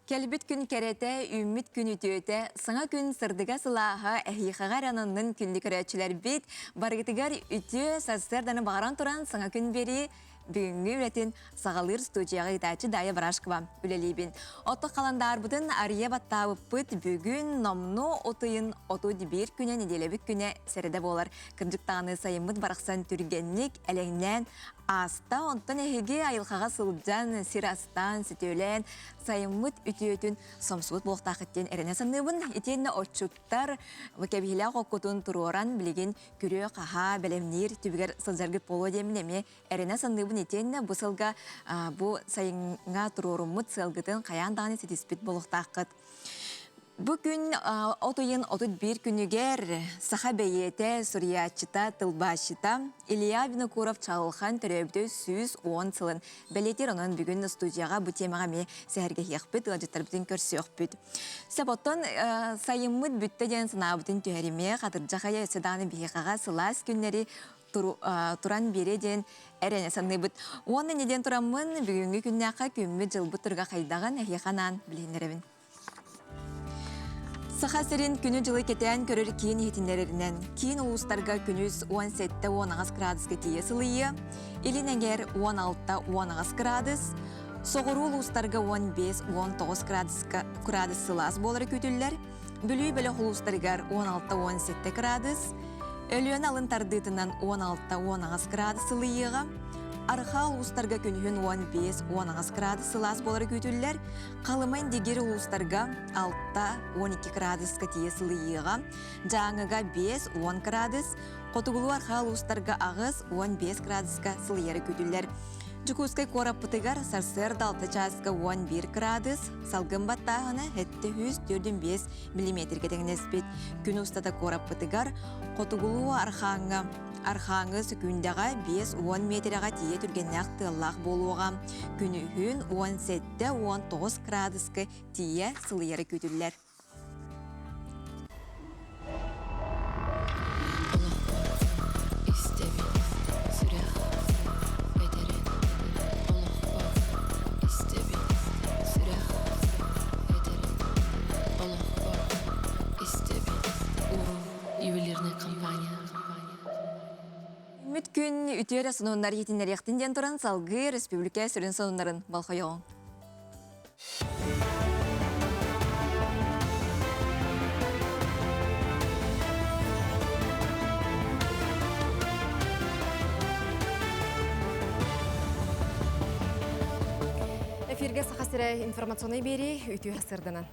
Кэлбит күн кэрэтэ, үүммүт күн үтүөтэ, саҥа күн сырдыга сылааһа эһиэхэҕэ эрэ ананнын күндү көрөөччүлэрбит, барыгытыгар үтүө сарсыарданы баҕаран туран саҥа күн биэрии бүгүҥҥү үлэтин саҕалыыр студияҕа ыытааччы Дая Барашкова үлэлиибин. Оттон халандаарбытын арыйа баттаабыппыт бүгүн номнуо от ыйын 31 күнэ нэдиэлэбит күнэ сэрэдэ буолар. Кырдьык даҕаны сайыммыт барахсан түргэнник, элэҥнээн ааста. Онтон эһиги айылҕаҕа сылдьан, сир астаан, сөтүөлээн, сайыммыт үтүөтүн сомсубут буолуохтааххыт диэн эрэнэ саныыбын. Итиэннэ отчуттар кэбиһилээх оккутун туруоран, билигин күрүө-хаһаа бэлэмниир түбүгэр сылдьаргыт буолуо диэммин эмиэ эрэнэ саныыбын. Итиэннэ бу сылга бу сайыҥҥа туруоруммут сыалгытын хайаан даҕаны ситиспит буолуохтааххыт. Бу күн от ыйын 31 күнүгэр саха бэйиэтэ, суруйааччыта, тылбаасчыта Илья Винокуров Чаҕылхан төрөөбүтэ 110 сылын бэлиэтиир. Онон бүгүн студияҕа бу темаҕа эмиэ сэһэргэһиэхпит, ыалдьыттарбытын көрсүөхпүт. Сөп, оттон сайыммыт бүттэ диэн санаабытын түһэримиэх, атырдьах айа өссө даҕаны биһиэхэҕэ сылаас күннэри туран биэриэ диэн эрэнэ саныыбыт. Уонна не диэн тураммын бүгүҥҥү күннээххэ күммүт-дьылбыт туруга хайдаҕын эһиэхэ анаан билиһиннэрэбин. Саха сирин күнү-дьылы кэтээн көрөр киин иһитиннэрэринэн, киин улуустарга күнүс 17-18 градуска тиийэ сылыйыа, илин эҥээр 16-18 градус, соҕуруу улуустарга 15-19 градуска градус сылаас буолара күүтүллэр, Бүлүү бөлөх улуустарыгар 16-17 градус, Өлүөнэ алын тардыытынан 16-18 градус сылыйыаҕа, Арҕаа улуустарга күнүһүн 15-18 градус сылаас буолара күүтүллэр, Халыма Индигир улуустарга 6-12 градуска тиийэ сылыйыаҕа, Дьааҥыга 5-10 градус, Хотугулуу-Арҕаа улуустарга 8-15 градуска сылыйара күүтүллэр. Дьокуускай куораппытыгар сарсыарда 6 чааска 11 градус, салгын баттааһына 745 миллиметргэ тэҥнэспит. Күн устата куораппытыгар Хотугулуу Архааҥҥа Архааҥы сөкүүндэҕэ 50 миэтэрэҕэ тиийэ түргэннээх тыаллаах буолуоҕа. Күнүһүн 17-19 градуска тиийэ сылыйара күүтүллэр. Истэбин, сүрэх этэрин, олохпор истэбин, сүрэх этэрин, олохпор истэбин, уруу ювелирная компания. Үмүт күн үтүө эрэ сонуннар иһитиннэриэхтин диэн туран салгыы республика сүрүн сонуннарын болҕойоҕуҥ. Эфиргэ Саха сирэ информационнай биэрии үтүө сырданан.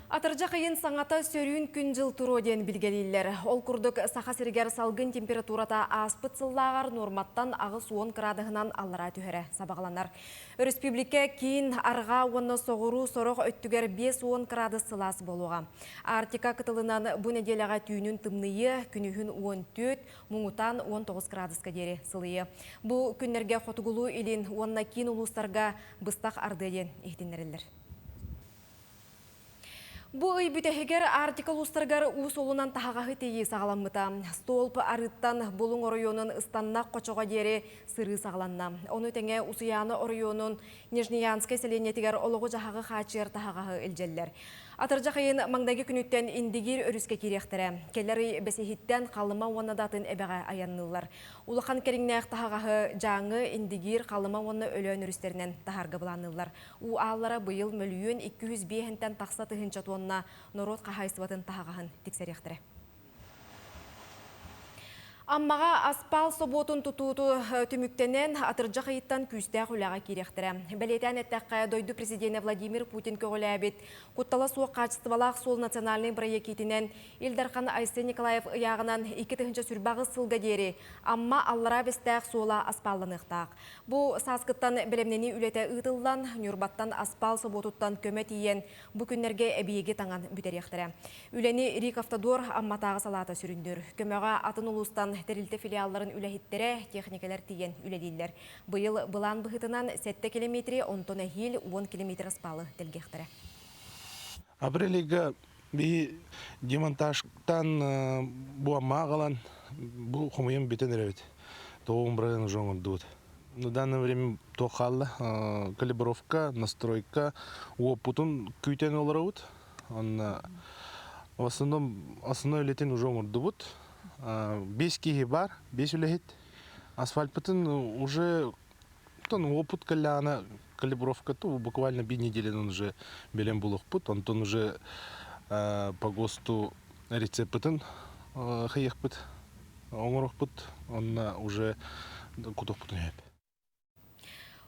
Атырдьах ыйын саҥата сөрүүн күн-дьыл туруо диэн билгэлииллэр. Ол курдук, Саха сиригэр салгын температурата ааспыт сыллааҕар нуорматтан 80 кыраадыһынан аллараа түһэрэ сабаҕаланар. Өрөспүүбүлүкэ киин, арҕаа уонна соҕуруу сорох өттүгэр 50 кыраадыс сылаас буолуоҕа. Арктика кытылынан бу нэдиэлэҕэ түүнүн тымныйыа, күнүһүн 14, муҥутаан 19 кыраадыска диэри сылыйыа. Бу күннэргэ хотугулуу-илин уонна киин улуустарга быстах ардыа диэн иһитиннэрэллэр. Бу ый бүтэһигэр Арктика улуустарыгар уу суолунан таһаҕаһы тиэйии саҕаламмыта. Столб арыыттан Булуҥ оройуонун Ыстаннах хочоҕо диэри сырыы саҕаланна. Ону тэҥэ Усуйаана оройуонун Нижнеянскай сэлиэнньэтигэр олоҕу-дьаһаҕы хааччыйар таһаҕаһы илдьэллэр. Атырдьах ыйын маҥнайгы күнүттэн Индигиир өрүскэ киириэхтэрэ. Кэлэр ый бэсиһиттэн Халыма уонна да атын эбэҕэ айанныыллар. Улахан кэриҥнээх таһаҕаһы Дьааҥы, Индигиир, Халыма уонна Өлөөн өрүстэринэн таһаарга былаанныыллар. Уу ааллара быйыл мөлүйүөн 205-тэн тахса тыһыынча туонна норуот хаһаайыстыбатын таһаҕаһын тиксэриэхтэрэ. Аммаҕа аспаал собуотун тутууту түмүктэнэн, атырдьах ыйыттан күүстээх үлэҕэ киириэхтэрэ. Бэлиэтээн эттэххэ, дойду президенэ Владимир Путин көҕүлээбит Куттала суох хаачыстыбалаах суол национальнай бырайыак иитинэн Ил Дархан Айсен Николаев ыйааҕынан 2028 сылга диэри Амма Аллараа Бэстээх суола аспаалланыахтаах. Бу сааскыттан бэлэмнэнии үлэтэ ыытыллан, Ньурбаттан аспаал собуотуттан көмө тиийэн, бу күннэргэ эбийиэги таҥан бүтэриэхтэрэ. Үлэни Рик-Автодор Амматааҕы салаата сүрүннүүр. Көмөҕө атын улуустан тэрилтэ филиалларын үлэһиттэрэ, техникэлэр тиийэн үлэлииллэр. Быйыл былаан быһыытынан 7 километри, онтон эһиил 10 километр аспаалы тэлгиэхтэрэ. Апрель ыйга биһи демонтажтан бу Аммаҕа аҕалан бу хомуйан бүтэн эрэбит. Тоҕуһун бырайан уже оҥордубут. На данное время туох хаалла калибровка, настройка, уопутун күүтэн олоробут. Онно в основном основной үлэтин уже оҥордубут. Бес киһи бар, бес үлэһит. Асфальтпытын уже опыт кэллэҕинэ калибровка то буквально бир неделянан уже бэлэм булуохпут. Онтон уже по ГОСТу рецеппытын хайыахпыт, оҥоруохпут. Онно уже кутуохпутун сөп.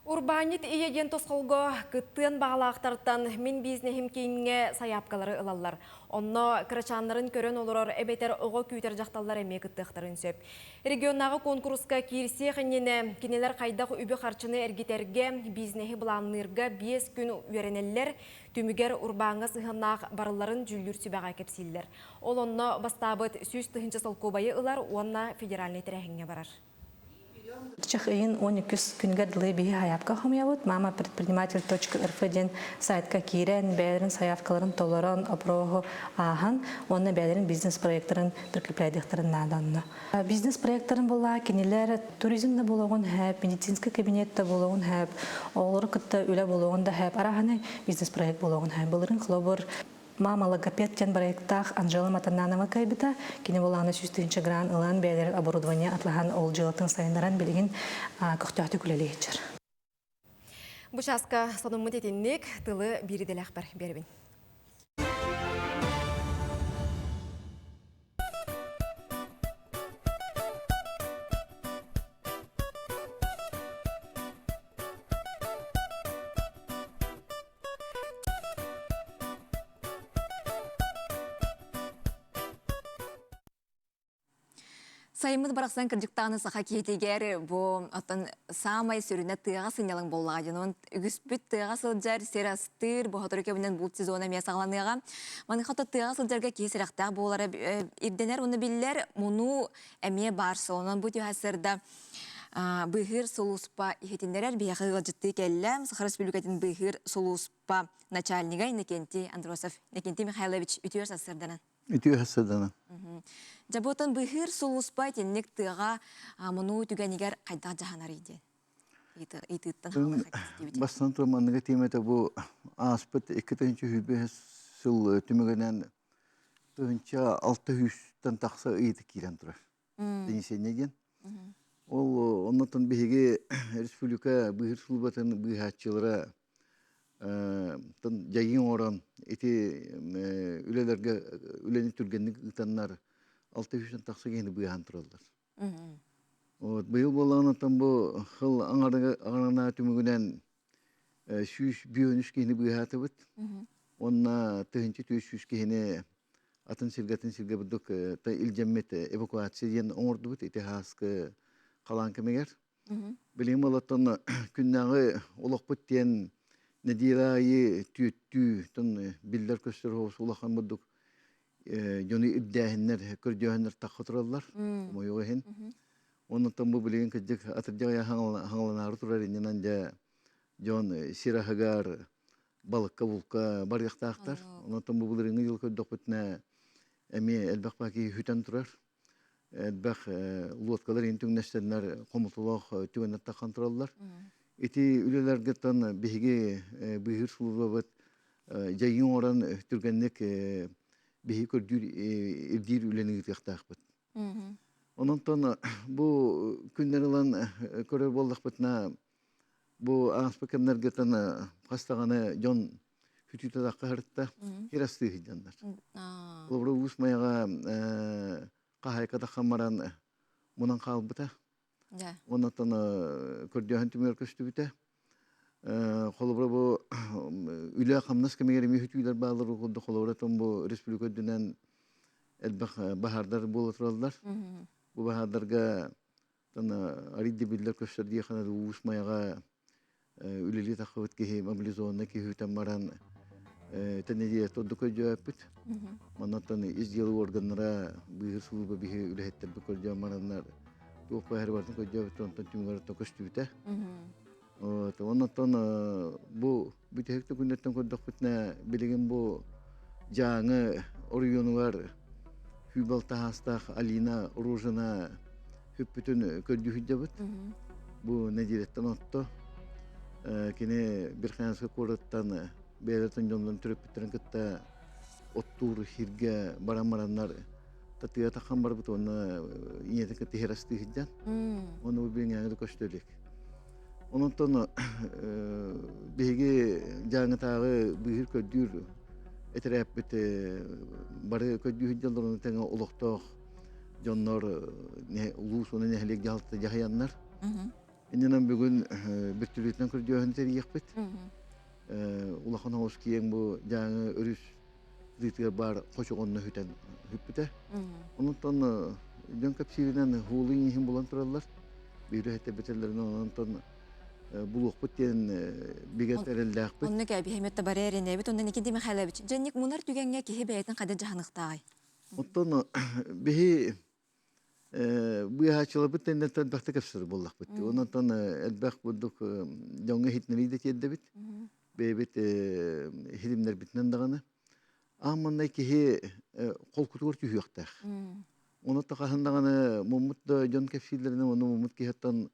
Урбаанньыт ийэ диэн тосхолго кыттыан баҕалаахтартан Мин бизнеһим кииҥҥэ сайаапкалары ылаллар. Онно кырачааннарын көрөн олорор эбэтэр оҕо күүтэр дьахталлар эмиэ кыттыахтарын сөп. Регионнааҕы куонкуруска киирсиэх иннинэ кинилэр хайдах үбү-харчыны эргитэргэ, бизнеһи былаанныырга 5 күн үөрэнэллэр, түмүгэр урбааҥҥа сыһыаннаах барылларын дьүүллүүр сүбэҕэ кэпсииллэр. Ол онно бастаабыт 100 000 солкуобайы ылар уонна федеральнай тэрээһиҥҥэ барар. Чах ыйын 12 күнүгэр дылы биһи сайаапка хомуйабыт. Мама предприниматель.рф диэн сайтка киирэн, бэйэлэрин сайаапкаларын толорон, опроһу ааһан, уонна бэйэлэрин бизнес-проекттарын прикрепляйдыахтарын наада онно. Бизнес-проекттарын була кинилэр туризм да буолуоҕун хэп, медицинский кабинет да буолуоҕун хэп, оҕолору кытта үлэ буолуоҕун да хэп, араһаны бизнес-проект буолуоҕун хэп. Былырын холобур Мама логопед диэн проектаах Анжела Матананова кыайбыта. Кини буолаана 100 тыһыынча грант ылан, бэйэлэрин оборудование атлаһан ол дьыалатын сайыннаран билигин көхтөөхтүк үлэлии сылдьар. Бу чааска сонуммут итинник тылы биир идэлээхпэр биэрэбин. Сайыммыт барахсан кырдьыктааны саха киһитигэр бу оттон саамай сүрүнэ тыаҕа сынньалаҥ буоллаҕа дьонун үгүспүт тыаҕа сылдьар сир астыыр бу сотору кэминэн булт сезона эмиэ саҕаланыаҕа. Маныаха тыаҕа сылдьарга киһи сэрэхтээх буолара ирдэнэр уонна биллэр мунуу эмиэ баар суолунан бу түһэ сырда быыһыыр сулууспа иһитиннэрэр биһиэхэ ыалдьыттыы кэллэ Саха Республикатын быыһыыр сулууспа начальнига Иннокентий Андросов. Иннокентий Михайлович, үтүө сарсыарданан. Үтүө сарсыарданан. Дьэ, буотан быыһыыр сулууспа итинник тыаҕа мунуу түгэнигэр хайдах дьаһанарый диэн ыйытыыттан Бастан туран манныгы тиэмэтэ бу ааспыт 2025 сыл түмүгүнэн 1600-тан тахса ыйытык киирэн турар. Денисенье диэн. Ол оннотон биһиги республика быыһыыр службатын быыһааччылара дьайыы оҥорон ити үлэлэргэ үлэни түргэнник ыытаннар 600 тахса киһини быыһаан тураллар. Вот быйыл буоллаҕына бу хыл аҥарына түмүгүнэн 153 киһини быыһаатыбыт. Уонна 1400 киһини атын сиргэ атын сиргэ бурдук илдьэммит эвакуация диэн оҥордубут ити һааскы халаан кэмигэр. Билигин болоттон күннээҕи олохпут диэн нэдиэлэ аайы түөттүү тон биллэр көстөр улахан бурдук дьону ирдээһиннэр, көрдөөһүннэр тахха тураллар. Хомойуох иһин. Оннуттан бу билигин кырдьык атырдьах хаҥаланаары турар иннинэн дьэ дьон сир аһыгар балыкка булка барыахтаахтар. Онон бу былырыыҥҥы дьыл көрдөхпүтүнэ эмиэ элбэх баа киһи сүтэн турар. Элбэх лодкалар иһин түҥнэстэннэр хомутулаах түгэннэр таххан тураллар. Ити үлэлэргиттэн биһиги быыһыыр службабыт дьайыы оҥорон түргэнник биһиги көрдүүр ирдиир үлэни ыытыахтаахпыт. Онон бу күннэр ылан көрөр буоллахпытына бу ааспыт кэмнэргэ хас даҕаны дьон сүтүүтэ тахха сырытта хирастыы сылдьаннар. Холобура Уус Майаҕа хаһаайка таххан баран мунан хаалбыта. Оннуттан көрдөөһүн түмүгэр көстүбүтэ. Холобура бу үлэ-хамнас кэмигэр эмиэ сүтүүлэр бааллар курдук холобура бу республика үрдүнэн элбэх баһаардар буола тураллар. Бу баһаардарга арыйда биллэр көстөр диэххэ Уус Майаҕа үлэлии таххыбыт киһи мобилизованнай киһи үтэн баран тэнэдиэ ордук көрдөөппүт. Маннаттан ис дьыала органнара быыһыыр служба биһи үлэһиттэрбит көрдөөн бараннар туох баһары барытын көрдөөбүт онтон түмүгэр көстүбүтэ. Оннуттан бу бүтэһик күннэртэн көрдөхпүтүнэ билигин бу Дьааҥы оройуонугар Хүйбал таһаастаах Алина Рожина хүппүтүн көрдүү сылдьабыт. Бу нэдиэлэттэн отто. Кини Верхоянскай куораттан бэйэлэрин дьоннорун төрөппүттэрин кытта оттуур сиргэ баран бараннар татыа тахан барбыт уонна ийэтин кытта иһэр сылдьан. Оны бу билиҥҥээҥи да көстө илик. Онон биһиги дьааҥытааҕы быыһыыр көрдүүр этэрээппит бары көрдүү сылдьаллар ону тэҥэ олохтоох дьоннор улуус уонна нэһилиэк дьаһалта дьаһайаннар. Иннинэн бүгүн бөртөлүөтүнэн көрдөөһүн тэрийиэхпит. Улахан оҕус киэҥ бу Дьааҥы өрүс кытыытыгар баар хочоҕонно хүтэн хүппүтэ. Онтон дьон кэпсииринэн һуулун иһин булан тураллар. Биир өһөттө бэтэллэринэн онтон булуохпут диэн бигэ эрэллээхпит. Оннук эбиһэмет да бары эрэнэбит. Онон Никита Михайлович, дьэнник мунар түгэҥҥэ киһи бэйэтин хада дьаһаныхтааҕый? Оттон биһи быыһааччыларбыт тэннэртэн элбэхтик кэпсэтэр буоллахпыт. Онон элбэх курдук дьоҥҥо иһитиннэрии да тиэрдэбит. Бэйэбит иһитиннэрбитинэн даҕаны. Аан маҥнай киһи холкутугар түһүөхтээх. Ону хаһан даҕаны муммут да дьон кэпсииллэринэн уонна муммут киһиттэн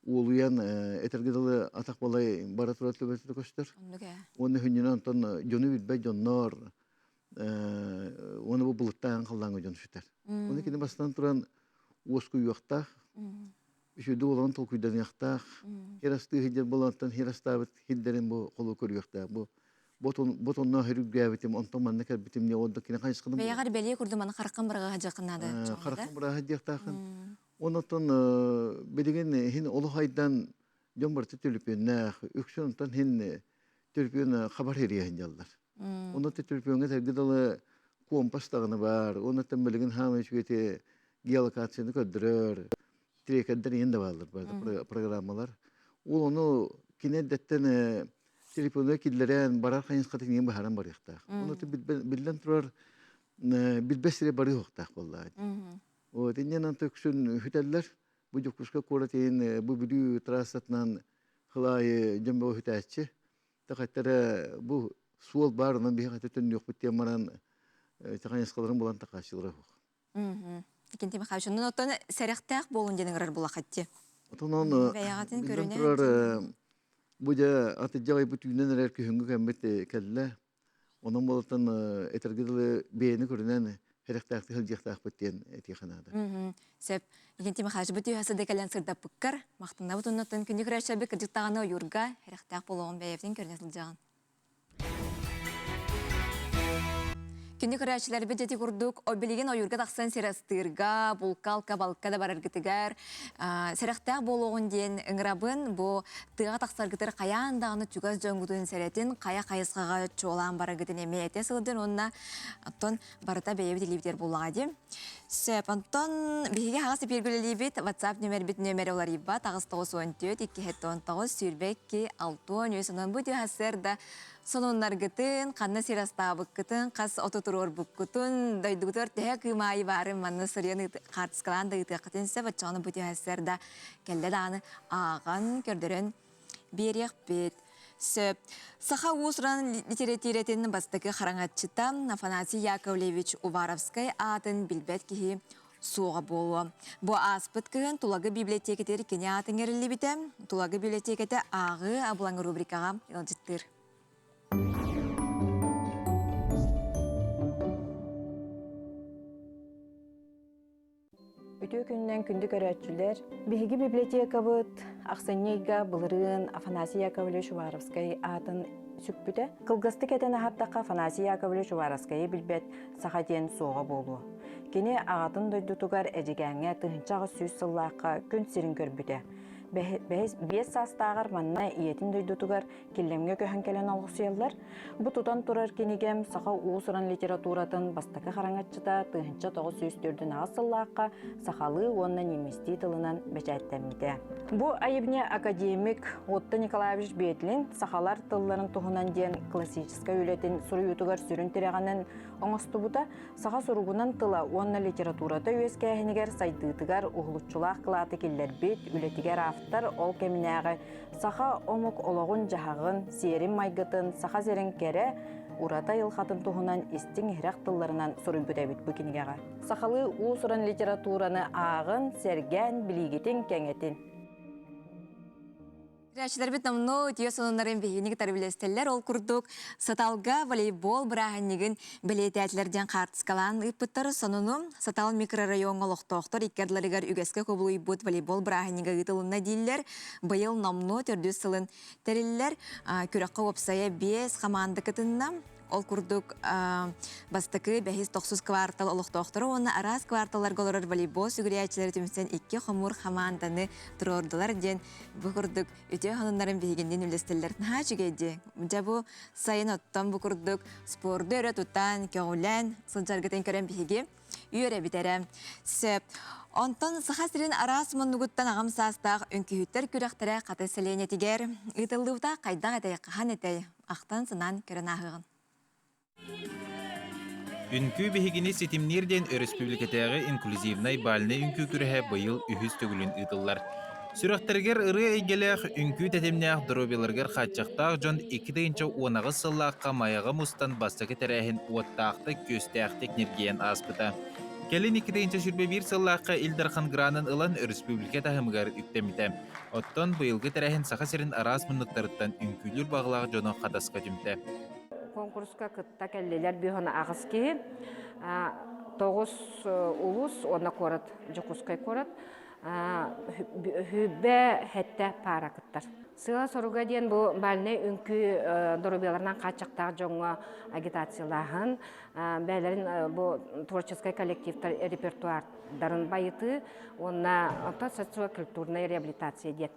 уолуйан этэргэ дылы атах балай бара турар төбөтө көстөр. Уонна хүннүнэн онтон дьону билбэт дьоннор уонна бу былыттаан халлааҥҥа дьон сүтэр. Оны кини бастан туран уоскуйуохтаах, үчүгэй олорон толкуйданыахтаах, хирастыы сылдьар буолантан хирастаабыт хирдэрин бу холу көрүөхтээх. Бу ботонно хөрүггээбитим, онтон манна кэлбитим не онто кини хайысханым. Бэйэҕэр бэлиэ курдук маны хараххын быраҕа дьахыннаада. Хараххын быраҕа диэхтаахын. Онотон билигин хин олох айдан дьон барыта түлүпүөннээх, үксүн онтон хин түлүпүөн хабар хириэһин дьаллар. Онно түлүпүөҥҥэ сэргэ дылы компас даҕаны баар. Оннуттан билигин хаамай үчүгэйти геолокацияны көрдөрөр, трекердэр иһин да бааллар программалар. Ол ону кини эрдэттэн телефонугар киллэрэн барар хайысхатын иһин баһаран барыахтаах. Ону биллэн турар билбэт сире барыахтаах буоллаҕа. Вот иннинэн төксүн үтэллэр. Бу Дьокуускай куорат иһин бу Бүлүү трассатынан хылаайы дьон бөҕө үтээччи. Тэхэттэрэ бу суол баарынан биһи хата төннүөхпүт диэн баран хайысхаларын булан такааччылара суох. Икинти Михайлович, онон оттон сэрэхтээх буолун диэн ыҥырар булахатти. Отон Бэйэҕитин биллэн көрүнэн турар бу дьэ атыдьах айбыт үүнэн эрэр күһүҥҥү кэммит кэллэ. Онон буолтан этэргэ дылы бэйэни көрүнэн сэрэхтээхтик сылдьыахтаахпыт диэн этиэхэ наада. Сөп. Иннокентий Михайлович, бу түһэ сыда кэлэн сырдаппыккар махтанабыт оннуттан күндү көрөөччүлэрбит кырдьык даҕаны ойуурга сэрэхтээх буолуоҕун бэйэбитин көрүнэ сылдьаҕын. Күндү көрөөччүлэрбит дьэти курдук билигин ойуурга тахсан сир астыырга, булка-алка, балка да бараргытыгар сэрэхтээх буолуоҕун диэн ыҥырабын. Бу тыаҕа тахсаргытыгар хайаан даҕаны чугас дьоҥҥутун сэрэтин, хайа хайысхаҕа чуолаан бараргытын эмиэ этэ сылдьын уонна оттон барыта бэйэбит илиибитигэр буоллаҕа дии. Сөп, онтон биһиги аһаҕас эпииргэ үлэлиибит. WhatsApp нүөмэрбит нүөмэрэ уларыйбат 894 219 22 63. Онон бу түһэ сарсыарда сонуннаргытын, ханна сир астаабыккытын, хас оту туруорбуккутун, дойдугутугар төһө кыымаайы баарын манна суруйан хаартыскалаан да ыытыаххытын сөп. Оччоҕуна бу түһэ сарсыарда кэллэ даҕаны ааҕан, көрдөрөн биэриэхпит. Сөп. Саха уус-уран литэрэтиирэтин бастакы хараҥаччыта Афанасий Яковлевич Уваровскай аатын билбэт киһи суоҕа буолуо. Бу ааспыт кыһын Тулагы библиотекатыгар кини аатын иҥэриллибитэ. Тулагы библиотеката ааҕыы абылаҥ рубрикаҕа ыалдьыттыыр. Үтүө күнүнэн күндү көрөөччүлэр! Биһиги библиотекабыт ахсынньы ыйга былырыын Афанасий Яковлевич Уваровскай аатын сүкпүтэ. Кылгастык этэн аһаттахха Афанасий Яковлевич Уваровскайы билбэт саха диэн суоҕа буолуо. Кини аҕатын дойдутугар Эдьигээҥҥэ 1800 сыллаахха күн сирин көрбүтэ. Биэс саастааҕар манна ийэтин дойдутугар Киллэмҥэ көһөн кэлэн олохсуйаллар. Бу тутан турар кинигэм саха уус-уран литературатын бастакы хараҥаччыта 1904 сыллаахха сахалыы уонна немецтии тылынан бэчээттэммитэ. Бу айымньы академик Отто Николаевич Бетлин сахалар тылларын туһунан диэн классическай үлэтин суруйуутугар сүрүн тирэҕинэн оҥостубута, саха суругунан тыла уонна литературата үөскээһинигэр сайдыытыгар уһулуччулаах кылааты киллэрбит үлэтигэр автор ол кэминээҕи Саха омук олоҕун-дьаһаҕын, сиэрин-майгытын, Саха сирин кэрэ, ураты айылҕатын туһунан истиҥ-иһирэх тылларынан суруйбут эбит бу кинигэҕэ. Сахалыы уус-уран литератураны ааҕын, сэргээн, билиигитин кэҥэтин. Көрөөччүлэрбит номнуо үтүө сонуннарын биһигини кытары үллэстэллэр. Ол курдук, Саталга волейбол бырааһынньыгын бэлиэтээтилэр диэн хаартыскалаан ыыппыттар. Сонуну Сатал микрорайоҥҥа олохтоохтор икки ардыларыгар үгэскэ кубулуйбут волейбол бырааһынньыга ыытылынна дииллэр. Быйыл номнуо төрдүс сылын тэриллэр. Күрэххэ уопсайа биэс хамаанда кытынна. Ол курдук, бастакы, бэһис, тохсус квартал олохтоохторо уонна араас кварталларга олорор волейбол сүгүрүйээччилэри түмсэн икки хомуур хамаанданы туруордулар диэн бу курдук үтүө сонуннарын биһигинниин үллэстэллэр. Наһаа үчүгэй дии. Дьэ бу сайын оттон бу курдук спорду өрө тутан, көҕүлээн сылдьаргытын көрөн биһиги үөрэбит эрэ. Сөп. Онтон Саха сирин араас муннугуттан аҕам саастаах үҥкүүһүттэр күрэхтэрэ Хатыс сэлиэнньэтигэр ыытыллыбыта хайдах этэй, хаһан этэй? Ахтан-санаан көрөн ааһыаҕын. Үҥкүү биһигини ситимниир диэн өрөспүүбүлүкэтээҕи инклюзивнай бальнай үҥкүү күрэһэ быйыл үһүс төгүлүн ыытыллар. Сүрэхтэригэр ырыа эйгэлээх, үҥкүү тэтимнээх доруобуйаларыгар хааччахтаах дьон 2018 сыллаахха Майаҕа мустан бастакы тэрээһин уоттаахтык-күөстээхтик ньиргийэн ааспыта. Кэлин 2021 сыллаахха Ил Дархан гранын ылан өрөспүүбүлүкэ таһымыгар үктэммитэ. Оттон быйылгы тэрээһин Саха сирин араас муннуктарыттан үҥкүүлүүр баҕалаах дьону Хатаска түмтэ. Конкурска кытта кэллилэр бүһүн аҕыс киһи, тоҕус улуус уонна куорат, Дьокуускай куорат Хүббэ хэттэ паара кыттар. Сыала-соруга диэн бу бальнай үҥкүү доруобуйаларынан хааччахтаах дьоҥҥо агитациялааһын, бэйэлэрин бу творческай коллективтар репертуардарын байытыы уонна онтон социокультурная реабилитация диэн.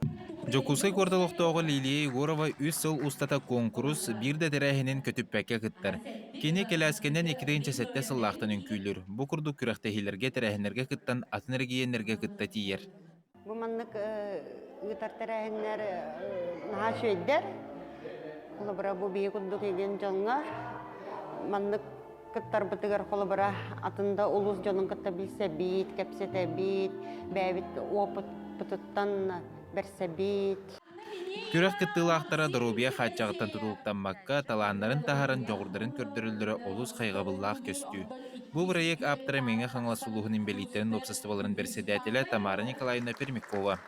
Дьокуускай куорат олохтооҕо Лилия Егорова үс сыл устата куонкурус биир да тэрээһинин көтүппэккэ кыттар. Кини кэлээскэнэн 2007 сыллаахтан үҥкүүлүүр. Бу курдук күрэхтэһиилэргэ, тэрээһиннэргэ кыттан атын эрэгийиэннэргэ кытта тиийэр. Бу маннык ыытар тэрээһиннэр наһаа үчүгэйдэр. Холобура, бу биһи курдук игин дьоҥҥо маннык кыттарбытыгар холобура атын да улуус дьонун кытта билсэбит, кэпсэтэбит, бэйэбит опытпытыттан бэрсэбит. Күрэх кыттыылаахтара доруобуйа хааччаҕыттан тутулуктаммакка, талааннарын таһааран дьоҕурдарын көрдөрөллөрө олус хайҕабыллаах көстүү. Бу бырайыак ааптара Мэҥэ Хаҥалас улууһун инбэлииттэрин уопсастыбаларын бэрэссэдээтэлэ Тамара Николаевна Пермякова.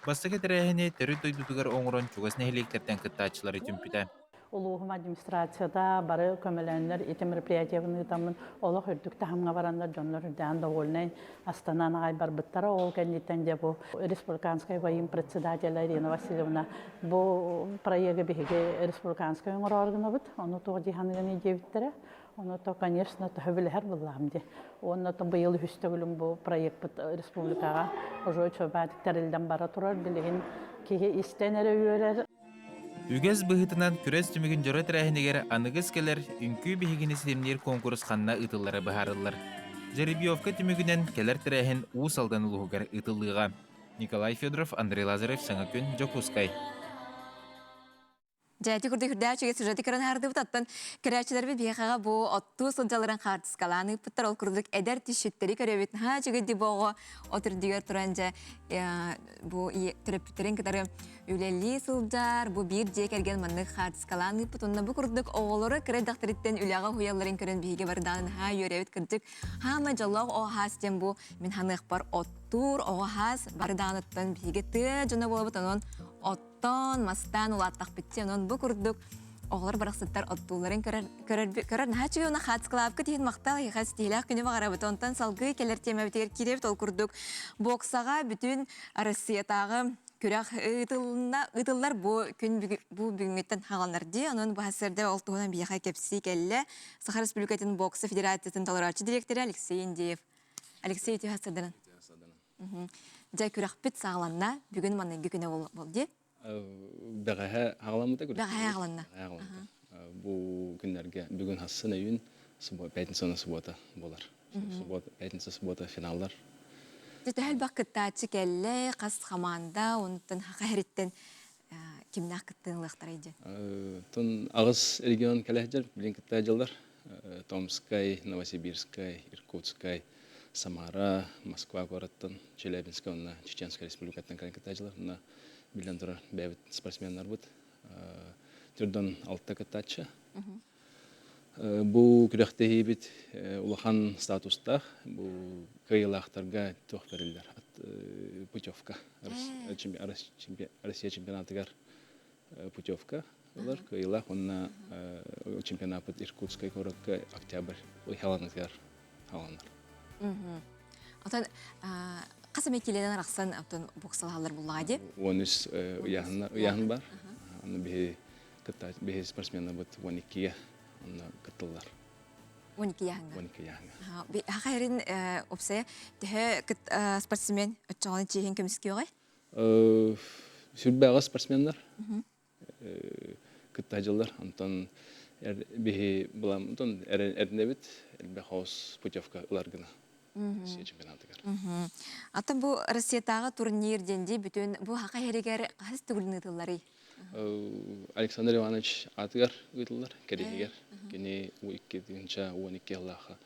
Бастакы тэрээһини төрүт дойдутугар оҥорон чугас нэһилиэктэртэн кыттааччылары түмпүтэ. Улууһум администрацията бары көмөлөөннөр ити мероприятиебын ыытаммын олох үрдүк таһымҥа бараннар дьоннор үрдээн довольнай астанан аҕай барбыттара. Ол кэнниттэн дьэ бу республиканскай воин председателя Ирина Васильевна бу проегы биһиги республиканскай оҥороору гынабыт. Ону туох дии саныгыный диэбиттэрэ. Ону то, конечно, төһө билэһэр буллаҕым дии. Уонна то быйыл үһүс төгүлүм бу проекпыт республикаҕа уже үчүгэйдик тэриллэн бара турар. Билигин киһи истэн эрэ үөрэр. Үгэс быһыытынан күрэс түмүгүн дьоро тэрээһинигэр аныгыс кэлэр үҥкүү биһигини ситимниир куонкурус ханна ыытыллара быһаарыллар. Жеребьевка түмүгүнэн кэлэр тэрээһин Уус Алдан улууһугар ыытыллыаҕа. Николай Федоров, Андрей Лазарев, Саҥа күн, Дьокуускай. Дьэ, ити курдук үрдээх үчүгэй сюжеты көрөн аһардыбыт. Оттон көрөөччүлэрбит биһиэхэҕэ бу оттуу сылдьалларын хаартыскалаан ыыппыттар. Ол курдук эдэр түсчүттэри көрөбүт. Наһаа үчүгэй дии бу оҕо от үрдүгэр туран дьэ бу төрөппүттэрин кытары үлэлии сылдьар, бу биир дьиэ кэргэн маннык хаартыскалаан ыыппыт. Онно бу курдук оҕолору кыра эрдэхтэриттэн үлэҕэ уһуйалларын көрөн биһиги бардаан наһаа үөрэбит. Кырдьык, хаама дьоллоох оҕо хаас диэн бу мин ханыахпар оттуур оҕо хаас бары даҕаныттан биһиги тыа дьоно буолабыт. Онон оттоон, мастаан улааттахпыт дии. Онон бу курдук оҕолор барахсаттар оттуулларын көрөр, көрөр, көрөр наһаа үчүгэй уонна хаацкалаабыккыт иһин махтал эһиэхэ ситиһиилээх күнү баҕарабыт. Онтон салгыы кэлэр тиэмэбитигэр киирэбит. Ол курдук боксаҕа бүтүн Россиятааҕы күрэх ыытылынна ыытыллар бу күн бу бүгүҥҥүттэн хааланар дии. Онон бу сарсыарда ол туһунан биһиэхэ кэпсии кэллэ. Саха Республикатын бокса федерациятын толорооччу дириэктэрэ Алексей Индеев. Алексей үтүө сарсыарданан. Дьэ күрэхпит саҕаланна. Бүгүн маныгы күнэ бол дии. Бэҕэһээ аҕаламмыта күрэх. Бэҕэһээ аҕаланна. Бу күннэргэ бүгүн хассын өйүн пятница суббота болар. Суббота, пятница, суббота финаллар. Дьэ төһө элбэх кыттааччы кэллэ, хас хамаанда, онтон хаһа кимнээх кыттыын ылыахтарай диэн? Тон аҕыс регион кэлэһдьэр, билин кытта дьыллар. Томскай, Новосибирскай, Иркутскай, Самара, Москва куораттан, Челябинскай уонна Чеченскай республикаттан кэлэн кытта дьыллар. Онно биллэн турар бэйэбит спортсменнарбыт. Түрдөн алта кыттааччы. Бу күрэхтэһиибит улахан статустаах, бу кыайыылаахтарга туох бэриллэр путевка Россия чемпионатыгар. путевка ылар кыайыылаах уонна чемпионаппыт Иркутскай куоракка октябрь ыйхаланытыгар хааланар. Отон хас эмэ киилэнэн арахсан оттон боксалаһаллар буллаҕа дии? 13 ыйааһын бар. Аны биһи кытта биһи спортсменнарбыт 12-ге онно кыттыллар. 12 яһыңга. 12 яһыңга. Хаха эрин опсая төһө спортсмен оччоҕону чиһин көмүскүөҕэй? Сүрбэҕэ спортсменнар кытта дьыллар. Онтон биһи булам онтон эрнэбит элбэх хаос путевка ылар гына Россия чемпионатыгар. Атын бу Россиятааҕы турнир диэн бүтүн бу хаха иһэригэр хаһыс төгүлүн ыытылларый? Александр Иванович аатыгар ыытыллар, кэриэһигэр. Кини 2012 сыллаахха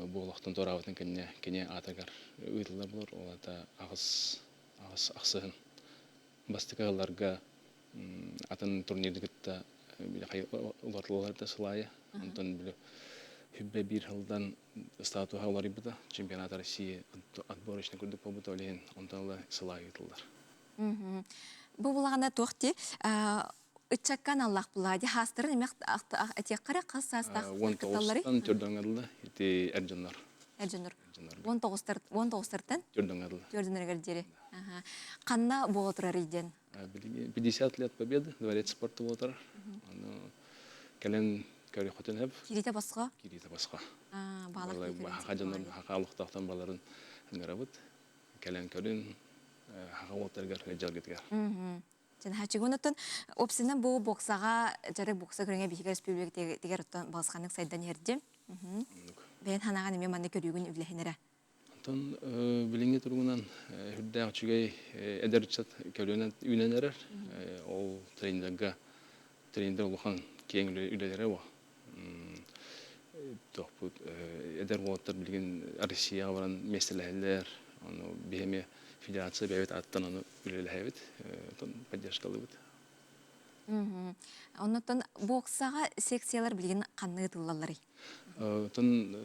буолуохтан туораабытын кэннэ кини аатыгар ыытыллар болор. Ол аата аҕыс аҕыс ахсыһын бастакы ыалларга атын турнирды кытта уларытыллар да сылаайа. Онтон били хүббэ биир сылдан статуһа уларыйбыта. Чемпионат России отборочный курдук буолбута, ол иһин онтон ыла сылаайа ыытыллар. Бу булаҕына туох дии ыччакка аналлаах булаа дии хаастарын эмэх этиэххэ хас саастаах кытталларый? 19-тан төрдөҥ ити эр дьоннор. Эр дьоннор. 19-тартан? Төрдөҥ Төрдөнөргөр диэри. Ханна буола турарый диэн? 50 лет Победы, дворец спорта буола турар. Аны кэлэн көрүөххүтүн сөп. Кириитэ босхо? Кириитэ босхо. Хаха дьоннор хаха олохтоохтон баларын ыҥырабыт. Кэлэн көрүн, хаха уолтарыгар дьалгытыгар. Чынхачыгын оттон опсынан бу боксаҕа дьарык бокса көрүҥэ биһиги республикатыгар оттон балысханнык сайдан иһэрдим. Бэйэн ханаҕан эмиэ манна көрүүгүн үлэһинэрэ. Онтон билиҥҥи туругунан үрдээх үчүгэй эдэр ыччат көлүөнэ үүнэн эрэр. Ол тренерга тренердэр улахан киэҥ үлэлэрэ бу. Туохпут эдэр уолаттар билигин Россияҕа баран миэстэлэһэллэр. Ону биһи эмиэ федерация бэйэбит ааттан ону үлэлэһэбит, оттон поддержкалыыбыт. Оннуттан боксаҕа секциялар билигин ханна ыытыллалларый? Оттон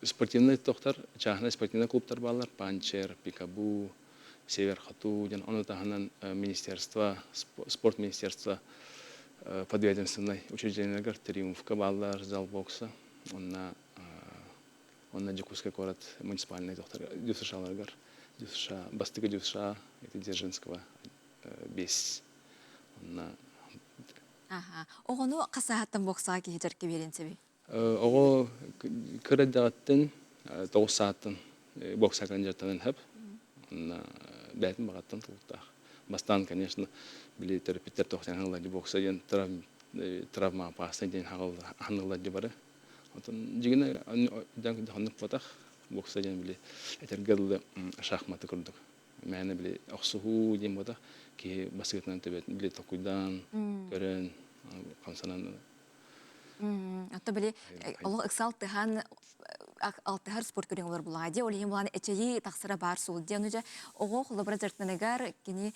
спортивный тохтар, чааһынай спортивный клубтар бааллар. Панчер, Пикабу, Север Хату диэн ону таһынан министерство, спорт министерство подведомственнай учреждениеларыгар Триумфка бааллар зал бокса. Онно онно Дьокуускай куорат муниципальнай тохтар ДЮСШ-ларыгар ДЮСШ, бастакы ДЮСШ, это Дзержинского 5. Онно Аха. Оҕону хасааһыттан боксаҕа киһи дьарыкка биэриэн сөбүй? Оҕо кыра эрдэҕиттэн 9 сааттан боксаҕа дьарыктанан сөп. Онно бэйэтин баҕаттан тулуктаах. Бастаан, конечно, били төрөппүттэр тохтоон бокса диэн травма опасный диэн хаҕыллар бары. Отон дьигинэ оннук буотах бокса диэн били этэргэ дылы шахматы курдук. Мээнэ били охсуһуу диэн буотах киһи басыытынан төбөтүн били токуйдаан көрөн хамсанан Отто били олох ыксал тыһан алтыһар спорт көрүҥ олор булаҕа дии ол иһин булан эчэйии тахсара баар суол дии ону дьэ оҕо холобура дьарыктаныгар кини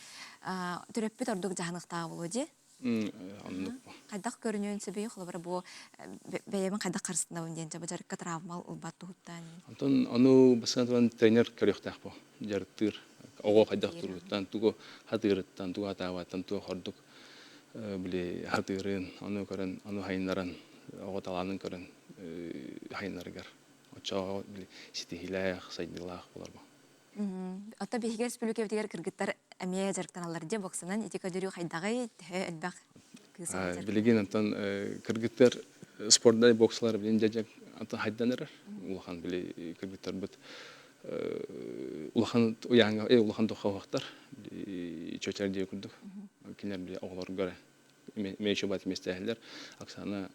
төрөппүт ордук дьаһаныхтааҕа буолуо дии Оннук. Хайдах көрүнүөн сөбүй холобура бу бэйэбин хайдах харыстынабын диэн дьэ дьарыкка травма ылбат туһуттан. Онтон ону басынан тренер көрүөхтээх бу дьарыктыыр оҕо хайдах туругуттан тугу хатыырыттан тугу хатаабаттан туох ордук били хатыырын ону көрөн ону хайыннаран оҕо талаанын көрөн хайыннарыгар оччоҕо били ситиһиилээх сайдыылаах болор бу. Оттон биһиги республикабытыгар кыргыттар эмиэ дьарыктаналлар дии боксанан ити көрдөрүү хайдаҕый төһө элбэх кыыс Билигин онтон кыргыттар спортдай боксалар билин дьэ антон хайдан эрэр улахан били кыргыттарбыт улахан уйааҥҥа улахан туххаһахтар чөчөр диэ курдук кинилэр били оҕолорго мээчи бат миэстээһилэр Оксана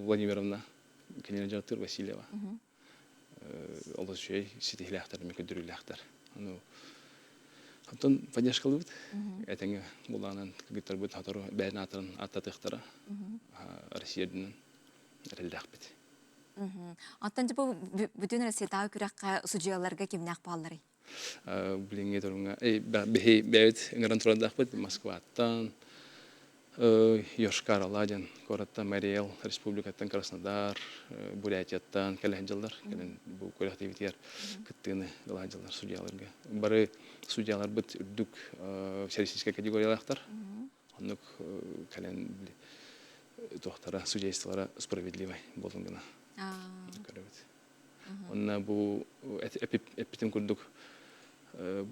Владимировна кинилэр дьарыктыыр Васильева олус үчүгэй ситиһилээхтэр эмэ көрдөрүүлээхтэр ону оттон поддержкалыыбыт этэҥҥэ булаанан кыргыттарбыт сотору бэйэтин ааттарын ааттатыахтара Россия үрдүнэн эрэллээхпит Оттон типа бүтүн Россиятааҕы күрэххэ судьуйаларга кимнээх баалларый? Билиҥҥи туруҥҥа биһи бэйэбит ыҥыран турардаахпыт Москваттан. Йошкар-Ола диэн куораттан, Мариэл республикаттан, Краснодар, Бурятияттан кэлэ сылдьаллар. Кэлин бу күрэхтэһиибитигэр кыттыыны ыла сылдьаллар судьяларга. Бары судьяларбыт үрдүк всероссийскай категориялаахтар. Оннук кэлэн туохтара судействолара справедливай буолун гына көрөбүт. Онно бу эппитим курдук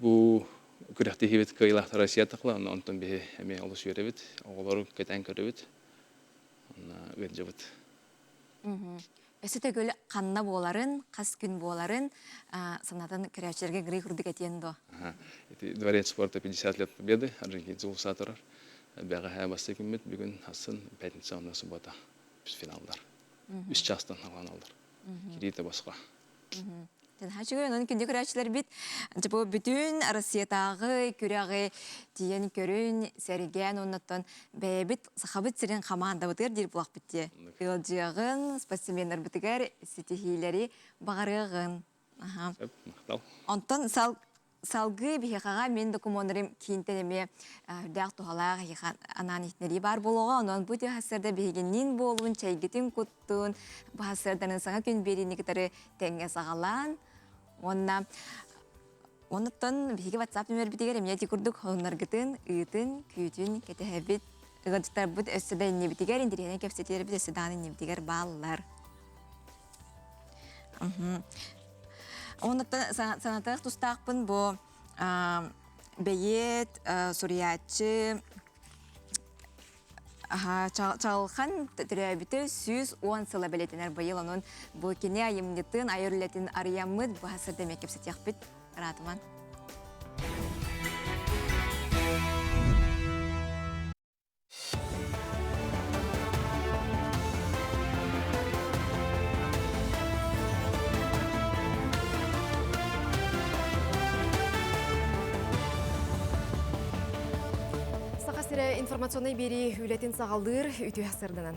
бу күрэхтэһиибит кыайыылаахтара Россия тахла, онтон биһи эмиэ олус үөрэбит, оҕолору кэтээн көрөбүт, онно ыалдьабыт. Өссө төгүл ханна буоларын, хас күн буоларын санатан көрөөччүлэргэ грей курдук этиэн дуо? Ити Дворец спорта 50 лет Победы, Орджоникидзе улуса турар. Бэҕэһээ бастакы күммүт, бүгүн хассын пятница уонна суббота финаллар. Үс чаастан хааланаллар. Кириитэ босхо. Наһаа онон күндү көрөөччүлэрбит бу бүтүн Россиятааҕы күрэҕи тиийэн көрүн, сэргээн оннуттан бэйэбит Сахабыт сирин хамаандабытыгар диир буолахпыт дии. Ыалдьыаҕын, спортсменнарбытыгар ситиһиилэри баҕарыаҕын. Сөп, махтал. Онтон сал Салгыы биһиэхэҕэ мин докумуоннарым киинтэн эмиэ үрдээх туһалаах эһиэхэ анаан иһитиннэрии баар буолуоҕа. Онон бу сарсыарда биһигинниин буолуун, чэйгитин куттун, бу сарсыарданын саҥа күн биэриини кытары тэҥҥэ саҕалаан уонна онуттан биһиги WhatsApp нүмербитигэр эмиэ ити курдук холуннаргытын, ыытын, күүтүн кэтэһэбит. Ыалдьыттарбыт өссө да иннибитигэр, интэриэһинэй кэпсэтиилэрбит өссө даҕаны иннибитигэр бааллар. Онуттан санатыах тустаахпын бу бэйиэт, суруйааччы Чаҕылхан төрөөбүтэ 110 сыла бэлиэтэнэр быйыл онон бу кини айымньытын, айар үлэтин арыйаммыт быһа сырда эмиэ кэпсэтиэхпит. Ыраатыман. Саха сирэ информационнай биэрии үлэтин саҕалыыр үтүө сырданан.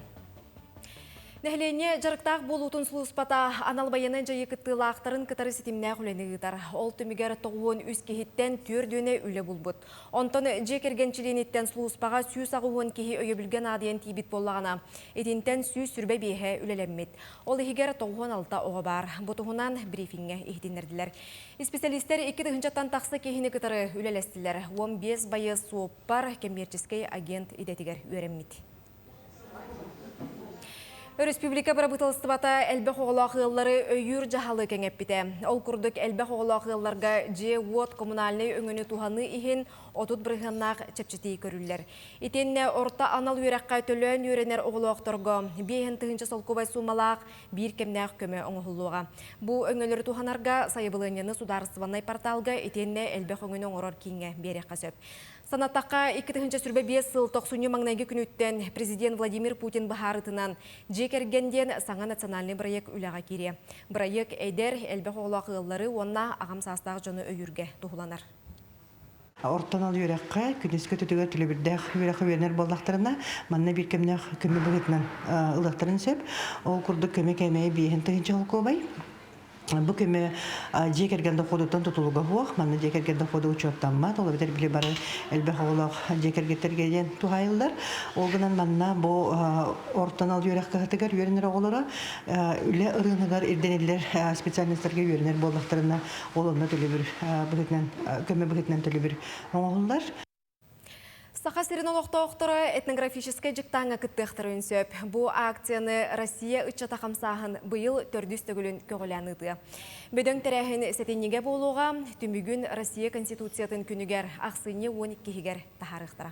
Нэһилиэнньэ дьарыктаах буолуутун сулууспата анал байыаннай дьайыы кыттыылаахтарын кытары ситимнээх үлэни ыытар. Ол түмүгэр 93 киһиттэн түөрдүөнэ үлэ булбут. Онтон дьиэ кэргэн чилиэниттэн сулууспаҕа 180 киһи өйөбүлгэ наадыйан тиийбит буоллаҕына, итинтэн 125-э үлэлэммит. Ол иһигэр 96 оҕо баар. Бу туһунан брифиҥҥэ иһитиннэрдилэр. Исписэлиистэр 2 тыһыынчаттан тахса киһини кытары үлэлэстилэр. 15 байыас суоппар, кэммиэрчэскэй агент идэтигэр үөрэммит. Өрөспүүбүлүкэ бырабыыталыстыбата элбэх оҕолоох ыаллары өйүүр дьаһалы кэҥэппитэ. Ол курдук элбэх оҕолоох ыалларга дьиэ-уот коммунальнай өҥөнү туһаныы иһин 30 бырыһыаннаах чэпчэтии көрүллэр. Итиэннэ орто анал үөрэххэ төлөөн үөрэнэр оҕолоохторго 5000 солкуобай суумалаах биир кэмнээх көмө оҥоһуллуоҕа. Бу өҥөлөрү туһанарга сайабылыанньаны судаарыстыбаннай порталга итиэннэ элбэх өҥөнү оҥорор кииҥҥэ биэриэххэ сөп. Санаттахха, 2025 сыл тохсунньу маҥнайгы күнүттэн президент Владимир Путин быһаарыытынан Дьиэ кэргэн диэн саҥа национальнай бырайыак үлэҕэ киириэ. Бырайыак эдэр, элбэх оҕолоох ыаллары уонна аҕам саастаах дьону өйүүргэ туһуланар. Ортон ал үөрэххэ, күнүскү өттүгэр төлөбүрдээх үөрэххэ үөрэнэр буоллахтарына, манна биир кэмнээх көмө быһыытынан ылыахтарын сөп. Ол курдук көмө кээмэйэ 5 тыһыынча солкуобай. Бу көмө дьиэ кэргэн доходуттан тутулуга суох. Манна дьиэ кэргэн дохода учуоттаммат. Ол эбэтэр били бары элбэх оҕолоох дьиэ кэргэттэргэ диэн туһаайыллар. Ол гынан манна бу орто анал үөрэх кыһатыгар үөрэнэр оҕолоро үлэ ырыыныгар ирдэниллэр специальностарга үөрэнэр буоллахтарына, ол онно төлөбүр быһыытынан көмө быһыытынан төлөбүр оҥоһуллар. Саха сирин олохтоохторо этнографическай дьыктааҥҥа кыттыахтарын сөп. Бу акцияны Россия ыччата хамсааһын быйыл төрдүс төгүлүн көҕүлээн ыытыа. Бөдөҥ тэрээһин сэтинньигэ буолуоҕа, түмүгүн Россия Конституциятын күнүгэр ахсынньы 12-гэр таһаарыахтара.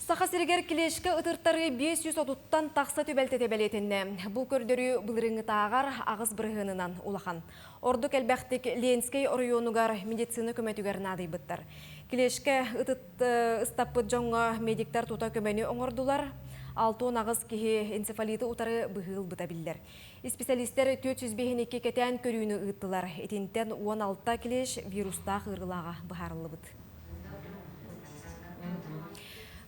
Саха сиригэр клещкэ ытыртарыы 530-тан тахса түбэлтэтэ бэлиэтэннэ. Бу көрдөрүү былырыыҥҥытааҕар аҕыс бырыһыанынан улахан. Ордук элбэхтик Ленскэй оройуонугар медицина көмөтүгэр наадыйбыттар. Клещкэ ытыт ыстаппыт дьоҥҥо медиктар тута көмөнү оҥордулар. 68 киһи энцефалиты утары быһыы ылбыта биллэр. Исписэлиистэр 452 кэтээн көрүүнү ыыттылар. Итинтэн 16 клещ вирустаах ыарыылааҕа быһаарыллыбыт.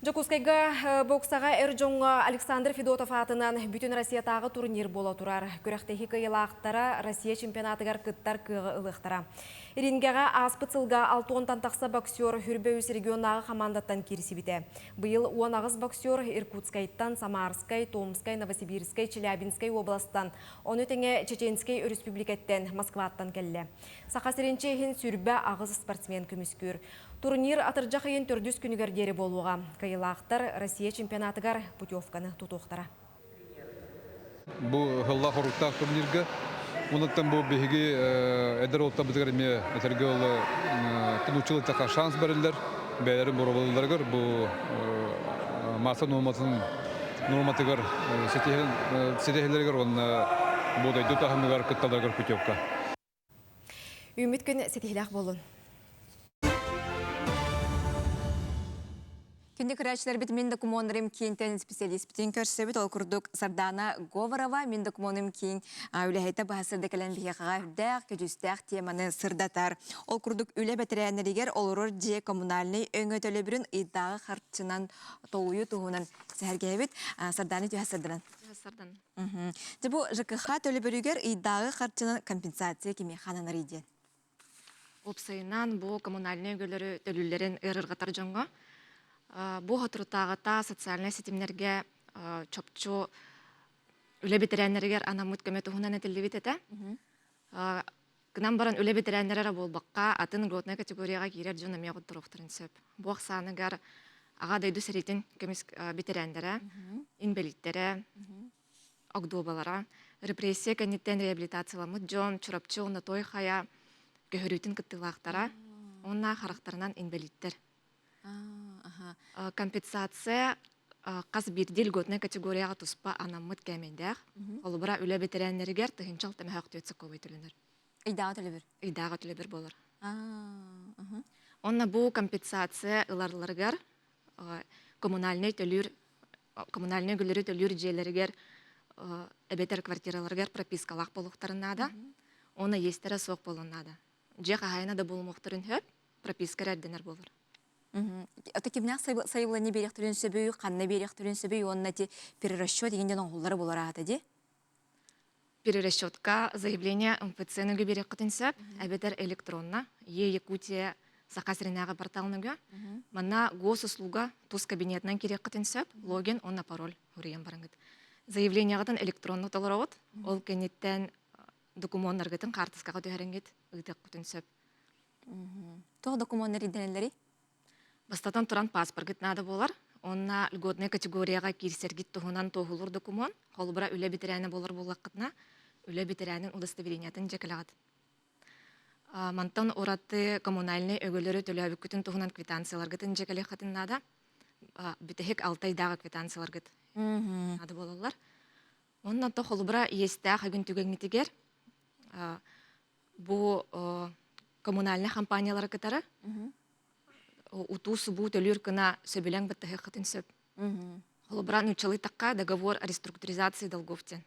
Дьокуускайга боксаҕа эр дьоҥҥо Александр Федотов аатынан бүтүн Россиятааҕы турнир буола турар. Күрэхтэһии кыайыылаахтара Россия чемпионатыгар кыттар кыаҕы ылыахтара. Рингэҕэ ааспыт сылга 60-тан тахса боксер Хүрбэ үс регионнааҕы хамаандаттан киирсибитэ. Быйыл 18 боксер Иркутскайтан, Самарскай, Томскай, Новосибирскай, Челябинскай уобаластан, ону тэҥэ Чеченскэй өрөспүүбүлүкэттэн, Москваттан кэллэ. Саха сирин чиэһин 28 спортсмен көмүскүүр. Турнир атырдьах ыйын төрдүс күнүгэр диэри буолуоҕа. Кыайыылаахтар Россия чемпионатыгар путевканы тутуохтара. Бу сыллаах хоруктаах турнирга Онуттан бу биһиги эдэр уолтабытыгар эмиэ этэргэ дылы тулууччулуктаха шанс бэриллэр. Бэйэлэрин боруобалыылларыгар бу маасса нуорматын нуорматыгар ситиһэллэригэр уонна бу дойду таһымыгар кытталларыгар путевка. Үүммүт күн ситиһилээх буолун. Күндү көрөөччүлэрбит мин докумуоннарым киинтэн специалиспитин көрсөбүт. Ол курдук Сардана Говорова мин докумуонум киин үлэһитэ быһа сырда кэлэн биһиэхэҕэ үрдээх, көдьүүстээх теманы сырдатар. Ол курдук үлэ бэтэрээннэригэр олорор дьиэ коммунальнай өҥө төлөбүрүн ыйдааҕы харчынан толуйуу туһунан сэһэргэһэбит. Сардана түһэ сырданан. Сардан. Дьэ бу ЖКХ төлөбүрүгэр ыйдааҕы харчынан компенсация кимиэхэ ананарый диэн? Уопсайынан бу коммунальнай өҥөлөрү төлүүллэрин ыарырҕатар дьоҥҥо бу соторутааҕыта социальнай ситимнэргэ чопчу үлэ бэтэрээннэригэр анаммыт көмө туһунан этиллибит этэ. Гынан баран үлэ бэтэрээннэрэ эрэ буолбакка, атын льготнай категорияҕа киирэр дьон эмиэ хотторуохтарын сөп. Бу ахсааныгар Аҕа дойду сэриитин көмүс бэтэрээннэрэ, инбэлииттэрэ, огдуобалара, репрессия кэнниттэн реабилитацияламмыт дьон, Чурапчы уонна Той Хайа көһөрүүтүн кыттыылаахтара уонна харахтарынан инбэлииттэр. Компенсация хас биирдии льготнай категорияҕа туспа анаммыт кээмэйдээх. Холобура, үлэ бэтэрээннэригэр 1604 сокуобай төлөнөр. Ыйдааҕы төлөбүр? Ыйдааҕы төлөбүр буолар. Онно бу компенсация ыларларыгар коммунальнай төлүүр коммунальнай үгүлэри төлүүр дьиэлэригэр эбэтэр квартираларыгар пропискалаах буолуохтарын наада. Уонна иэстэрэ суох буолуон наада. Дьиэ хаһаайына да буолумуохтарын сөп, прописка эрэ ирдэнэр буолар. Ото кимнээх сайыллани биэриэхтэрин сөбүй, ханна биэриэхтэрин сөбүй уонна ти перерасчет игин диэн оҥоһуллара буолар аата дии? Перерасчетка заявление МФЦ-ныгы биэриэххитин сөп, эбэтэр электронно Е-Якутия Саха сиринээҕи порталныгы. Манна госуслуга тус кабинетынан кириэххитин сөп, логин уонна пароль суруйан бараҥыт. Заявлениеҕытын электронно толороҕут, ол кэнниттэн докумуоннаргытын хаартыскаҕа түһэрэҥҥит ыытыаххытын сөп. Туох докумуоннар ирдэнэллэрий? Бастатан туран паспоргыт наада буолар. Уонна льготнай категорияҕа киирсэргит туһунан туоһулуур докумуон. Холобура, үлэ бэтэрээнэ буолар буоллаххытына, үлэ бэтэрээнин удостоверениетын дьэ кэлэҕит. Мантан ураты коммунальнай өҥөлөрү төлөөбүккүтүн туһунан квитанцияларгытын дьэ кэлиэххитин наада. Бүтэһик алта ыйдааҕы квитанцияларгыт наада буолаллар. Онно то холобура иэстээх өгүн түгэҥҥитигэр бу коммунальнай компаниялары кытары утуу-субуу төлүүр гына сөбүлэҥ баттаһыаххытын сөп. Холобура, нууччалыы тахха договор о реструктуризации долгов диэн.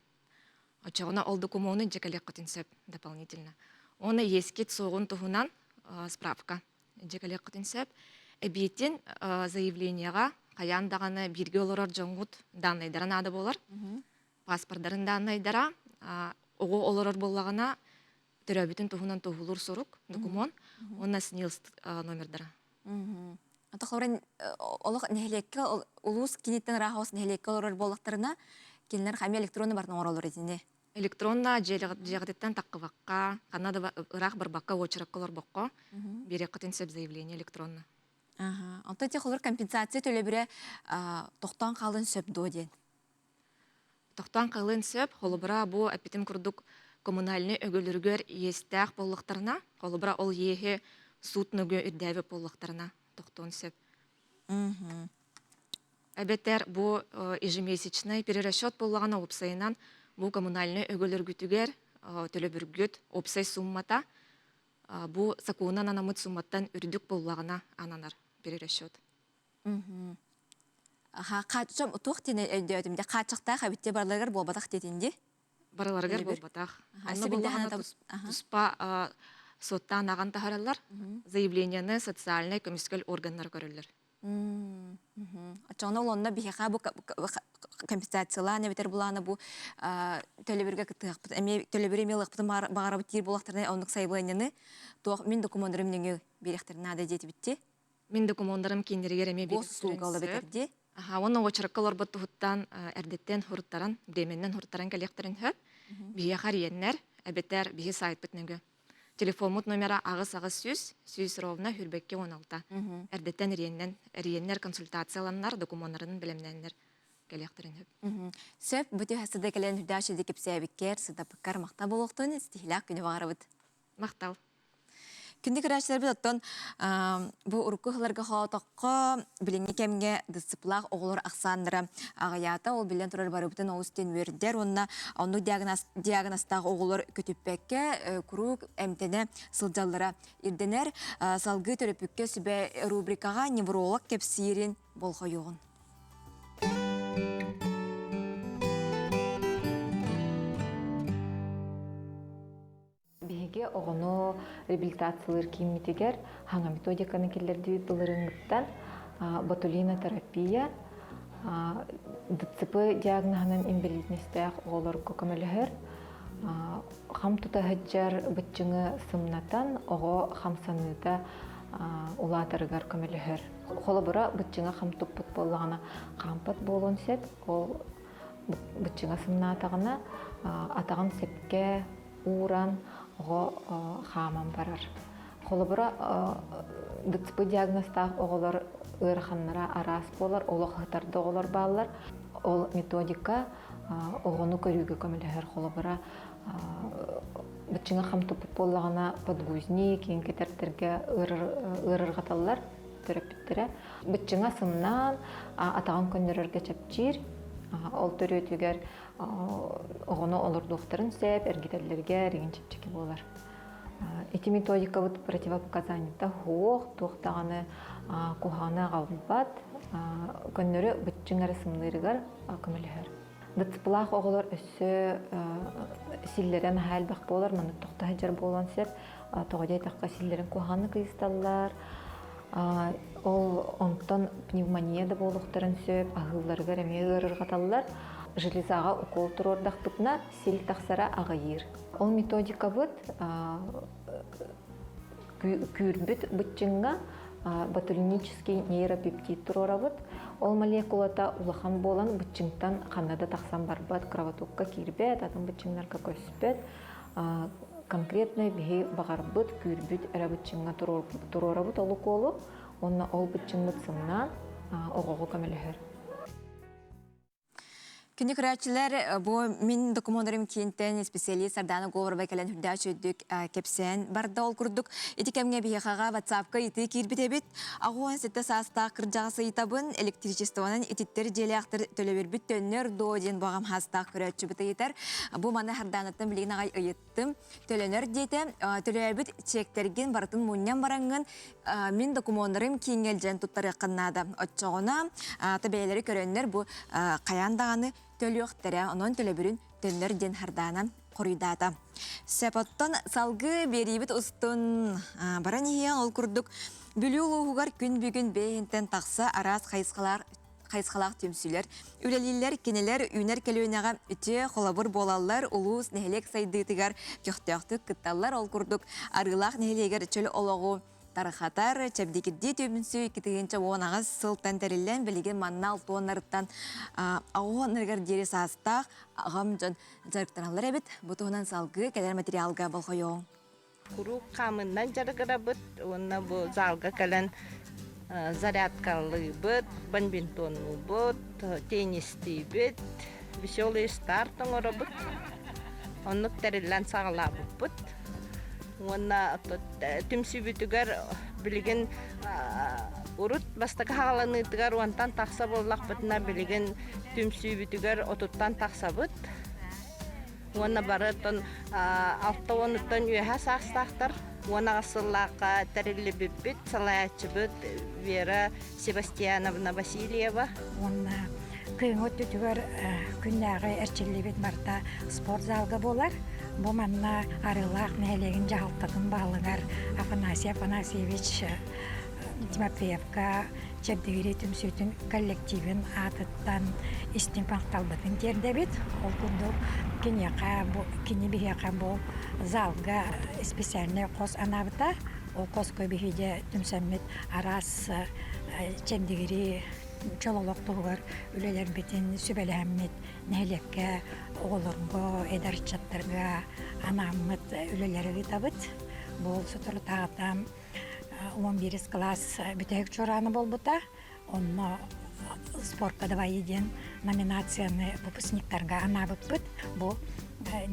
Оччоҕуна ол докумуону дьэ кэлиэххитин сөп дополнительно. Уонна иэскит суоҕун туһунан справка дьэ кэлиэххитин сөп. Эбиитин заявлениеҕа хайаан даҕаны бииргэ олорор дьоҥҥут дааннайдара наада буолар. Паспордарын дааннайдара оҕо олорор буоллаҕына төрөөбүтүн туһунан туоһулуур сурук, докумуон уонна СНИЛС номердара. Ата холобура олох нэһилиэккэ улуус киниттэн ыраах оҕус нэһилиэккэ олорор буоллахтарына кинилэр эмиэ электронно барытын оҥороллор итини. Электронно дьиэҕититтэн таххыбакка, ханна да ыраах барбакка, уочаракка олорбокко биэриэххитин сөп заявление электронно. Онтон те холобур компенсация төлөбүрэ тохтоон хаалын сөп дуо диэн. Тохтоон хаалыан сөп. Холобура, бу эппитим курдук коммунальнай өгөлөрүгэр иэстээх буоллахтарына, холобура, ол иэһи суут нөгүө үрдээбит буоллахтарына тохтуон сөп. Эбэтэр бу ежемесячный перерасчет буоллаҕына уопсайынан бу коммунальнай өгөлөргүтүгэр төлөбүргүт уопсай суммата бу сокуонан анаммыт сумматтан үрдүк буоллаҕына ананар перерасчет. Хааччах туох диэн өйдөөтүм дии хааччахтаах эбит дии барыларыгар буолбатах диэтин дии. Барыларыгар буолбатах. Онно буоллаҕына туспа суоттаан аҕан таһараллар. Заявлениены социальнай көмүскэл органнара көрөллөр. Оччоҕуна ол онно биһиэхэ бу компенсациялаан эбэтэр булаана бу төлөбүргэ кыттыһахпыт эмиэ төлөбүрү эмиэ ылыахпытын баҕарабыт диир буоллахтарына оннук сайабылыанньаны туох мин докумуоннарым нөҥүө биэриэхтэрин наада диэтибит Мин докумуоннарым кииннэригэр эмиэ госуслуга ол эбэтэр дии. Аха, уонна уочаракка олорбут туһуттан эрдэттэн хуруттаран, временнэн хуруттаран кэлиэхтэрин сөп. Биһиэхэ эрийэннэр, эбэтэр биһи сайтпыт нөҥүө Телефоммут номера 8800 100 ровно хүрбэккэ 16. Эрдэттэн эриэннэн, эриэннэр консультацияланнар, докумуоннарын бэлэмнээннэр кэлиэхтэрин сөп. Сөп, бу түһэ кэлэн үрдээх шилди кэпсээбиккэр, сыдаппыккар махтал буолуохтун, ситиһилээх күнү баҕарабыт. Махтал. Күндү көрөөччүлэрбит оттон бу урукку сылларга хоотоххо билиҥҥи кэмҥэ дысыплаах оҕолор ахсааннара аҕыйаата. Ол биллэн турар барыбытын олус диэн үөрдэр уонна оннук диагнозтаах оҕолор көтүппэккэ куруук эмтэнэ сылдьаллара ирдэнэр. Салгыы төрөппүккэ сүбэ рубрикаҕа невролог кэпсиирин болҕойуоҕун. Биһиги оҕону реабилитациялыыр кииммитигэр хаҥа методиканы киллэрдибит былырыыҥҥыттан ботулинотерапия, ДЦП диагноһынан инбэлиитинэстээх оҕолорго көмөлөһөр, хам тута сылдьар быччыҥы сымнатан оҕо хамсаныыта улаатарыгар көмөлөһөр. Холобура, быччыҥа хам туппут буоллаҕына хаампат буолуон сөп, ол быччыҥа сымнаатаҕына атаҕын сөпкө ууран оҕо хааман барар. Холобура, ДЦП диагнозтаах оҕолор ыараханнара араас буолар, олох ыһытарда оҕолор бааллар. Ол методика оҕону көрүүгэ көмөлөһөр. Холобура, быччыҥа хам туппут буоллаҕына подгузник, киин кэтэрдэргэ ыарырҕаталлар төрөппүттэрэ. Быччыҥа сымнаан, атаҕын көннөрөргө чэпчиир. Ол төрүөтүгэр оҕону олордуохтарын сөп, эргитэллэригэр игин чэпчэки буолар. Ити методикабыт противопоказаниета суох, туох даҕаны куһаҕаны аҕалбат, көннөрү быччыҥ эрэ сымныырыгар көмөлөһөр. ДЦПлаах оҕолор өссө силлэрэ наһаа элбэх буолар, маннык тохто сылдьар буолуон сөп. Тоҕо диэтэххэ силлэрин куһаҕаннык ыйысталлар, Ол онтон пневмония да буолуохтарын сөп, аһыылларыгар эмиэ ыарырҕаталлар. Железаҕа укол туруордахпытына сил тахсара аҕыйыыр. Ол методикабыт күүрбүт быччыҥҥа ботулинический нейропептид туруорабыт. Ол молекулата улахан буолан быччыҥтан ханна да тахсан барбат, кровотокка киирбэт, атын быччыҥнарга көспөт. Конкретно биһи баҕарбыт, күүрбүт эрэ быччыҥҥа туруорабыт ол укуолу уонна ол быччыҥмыт сымнаан оҕоҕо көмөлөһөр. Күндү көрөөччүлэр, бу мин докумуоннарым киинтэн специалист Сардана Говорова кэлэн үрдээх үчүгдүк кэпсээн барда. Ол курдук ити кэмҥэ биһиэхэҕэ WhatsApp-ка итии киирбит эбит. 87 саастаах кырдьаҕас ыйытабын, электричествонан ититтэр дьиэлээхтэр төлөбүрбүт төннөр дуо диэн баҕам хаастаах көрөөччүбүт ыйытар. Бу маны Сарданаттан билигин аҕай ыйыттым. Төлөнөр диэтэ. Төлөөбүт чектэргин барытын мунньан бараҥҥын мин докумуоннарым кииҥҥэ илдьэн туттарыаххын наада. Оччоҕуна бэйэлэри көрөннөр бу хайаан даҕаны төлүөхтэрэ. Онон төлөбүрүн төннөр диэн Сардаана хоруйдаата. Сөп оттон салгыы биэриибит устун баран иһиэн ол курдук Бүлүү улууһугар күн бүгүн бэйэнтэн тахса араас хайысхалаах хайысхалаах түмсүүлэр үлэлииллэр. Кинилэр үүнэр көлүөнэҕэ үтүө холобур буолаллар, улуус, нэһилиэк сайдыытыгар көхтөөхтүк кытталлар. Ол курдук Арыылаах нэһилиэгэр чөл олоҕу тархатар, чэбдигирдии түмсүү 2018 сылтан тэриллэн, билигин манна алтуоннарыттан аҕуоннарыгар диэри саастаах аҕам дьон дьарыктаналлар эбит. Бу туһунан салгыы кэлэр материалга болҕойуоҥ. Куруук хаамыннан дьарыгырабыт уонна бу залга кэлэн зарядкалыыбыт, бадминтоннуубут, теннистиибит, веселый старт оҥоробут. Оннук тэриллэн саҕалаабыппыт. Уонна түмсүүбүтүгэр билигин урут бастакы хааланыытыгар уонтан тахса буоллахпытына билигин түмсүүбүтүгэр отуттан тахсабыт. Уонна бары оттон алта уонуттан үөһэ саастаахтар. 18 сыллаахха тэриллибиппит салайааччыбыт Вера Себастьяновна Васильева. Уонна кыһыҥҥы өттүтүгэр күннээҕи эрчиллибит барыта спорт залга буолар. Бу манна Арыылаах нэһилиэгин дьаһалтатын баһылыгар Афанасий Афанасьевич Тимофеевка. Чэбдигирии түмсүүтүн коллективын аатыттан истиҥ махталбытын тиэрдэбит. Ол курдук киниэхэ бу кини биһиэхэ бу залга специальнай хос анаабыта. Ол хоско биһиги түмсэммит араас чэбдигирии чөл олох туһугар үлэлэрбитин сүбэлэһэммит нэһилиэккэ оҕолорго, эдэр ыччаттарга анааммыт үлэлэри ыытабыт. Бу соторутааҕыта 11 кылаас бүтэһик чуораана буолбута. Онно спортка давай диэн номинацияны выпускниктарга анаабыппыт. Бу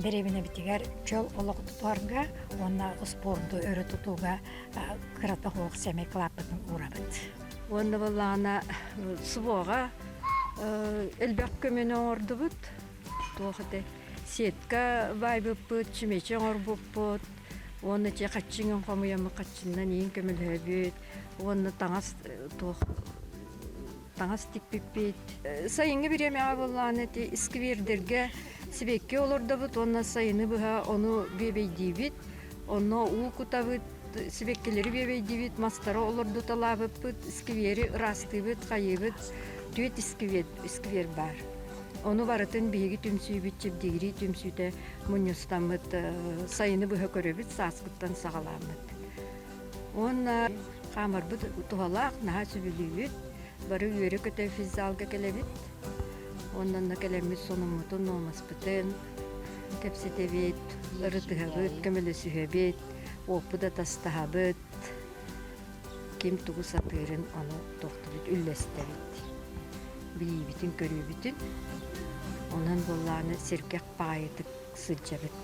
дэриэбинэбитигэр чөл олох тутуһарга уонна спорду өрө тутууга кырата суох сэмэй кылааппытын уурабыт. Уонна буоллаҕына СВО-ҕа элбэх көмөнү оҥордубут. Туох этэй сетка баайбыппыт, чүмэчи оҥорбуппут уонна дьэ хаччыҥын хомуйаммыт хаччыннан иин көмөлөһөбүт уонна таҥас туох таҥас тикпиппит. Сайыҥҥы бириэмэҕэ буоллаҕына ити исквирдэргэ сибэкки олордобут уонна сайыны быһа ону бүөбэйдиибит. Онно уу кутабыт, сибэккилэри бүөбэйдиибит, мастары олордуталаабыппыт, сквери ыраастыыбыт, хайыыбыт. Түөрт сквер, сквер баар. Ону барытын биһиги түмсүүбүт, Чэбдигирии түмсүүтэ мунньустаммыт сайыны быһа көрөбүт, сааскыттан саҕалааммыт. Уонна хаамарбыт туһалаах, наһаа сөбүлүүбүт. Бары үөрэ-көтө физзалга кэлэбит. Уонна онно кэлэммит сонуммутун, нуомаспытын кэпсэтэбит, ырытыһабыт, көмөлөсүһэбит, уоппут атастаһабыт. Ким тугу сатыырын ону тохтубут үллэстэбит. Билиибитин-көрүүбүтүн. Онон буоллаҕына сиргэх баҕайытык сылдьабыт.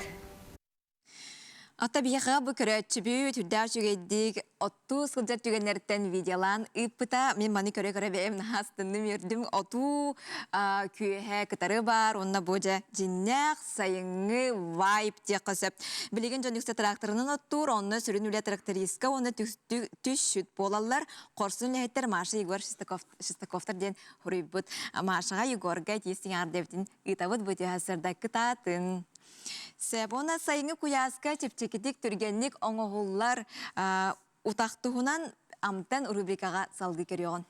Ата биһиэхэ бу көрөөччүбүт үрдээх үчүгэйдик оттуу сылдьар түгэннэртэн видеолаан ыыппыта. Мин маны көрө-көрө бэйэм наһаа астынным, үөрдүм. Отуу күөһэ кытары бар, уонна бу дьэ дьиннээх сайыҥҥы вайб диэххэ сөп. Билигин дьон үксэ тракторынан оттуур, онно сүрүн үлэ трактористка уонна түсчүт буолаллар. Хорсун үлэһиттэр Маша Егор Шестаковтар диэн хуруйбут. Машаҕа Егорга тиис сиҥаардебитин ыытабыт бу түһэ сырдаккытаатын. Сэбона сайыҥҥы куйааска чэпчэкитик түргэнник оҥоһуллар утах туһунан Амтан рубрикаҕа салгыы көрүөҕүн.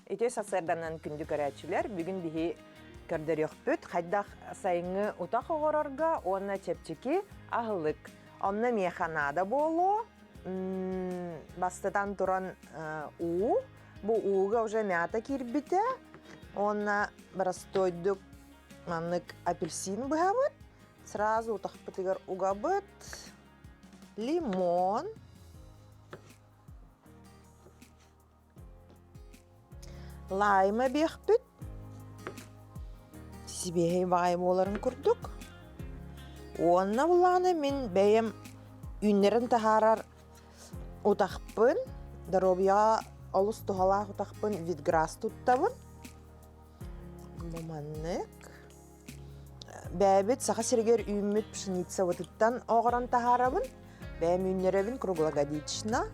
Үтүө сарсыарданан күндү көрөөччүлэр, бүгүн биһи көрдөрүөхпүт хайдах сайыҥҥы утах оҕорорго уонна чэпчэки аһылык. Онно миэхэ наада буолуо. Бастатан туран уу. Бу ууга уже мята киирбитэ. Уонна боростуойдук маннык апельсин быһабыт. Сразу утахпытыгар угабыт. Лимон. Лайма биэхпит. Сибиэһэй баҕайы буоларын курдук. Уонна буллаҕына мин бэйэм үүннэрэн таһаарар утахпын, доруобуйаҕа олус туһалаах утахпын витграсс туттабын. Бу маннык. Бэйэбит Саха сиригэр үүммүт пшеницабытыттан оҕорон таһаарабын. Бэйэм үүннэрэбин круглогодично.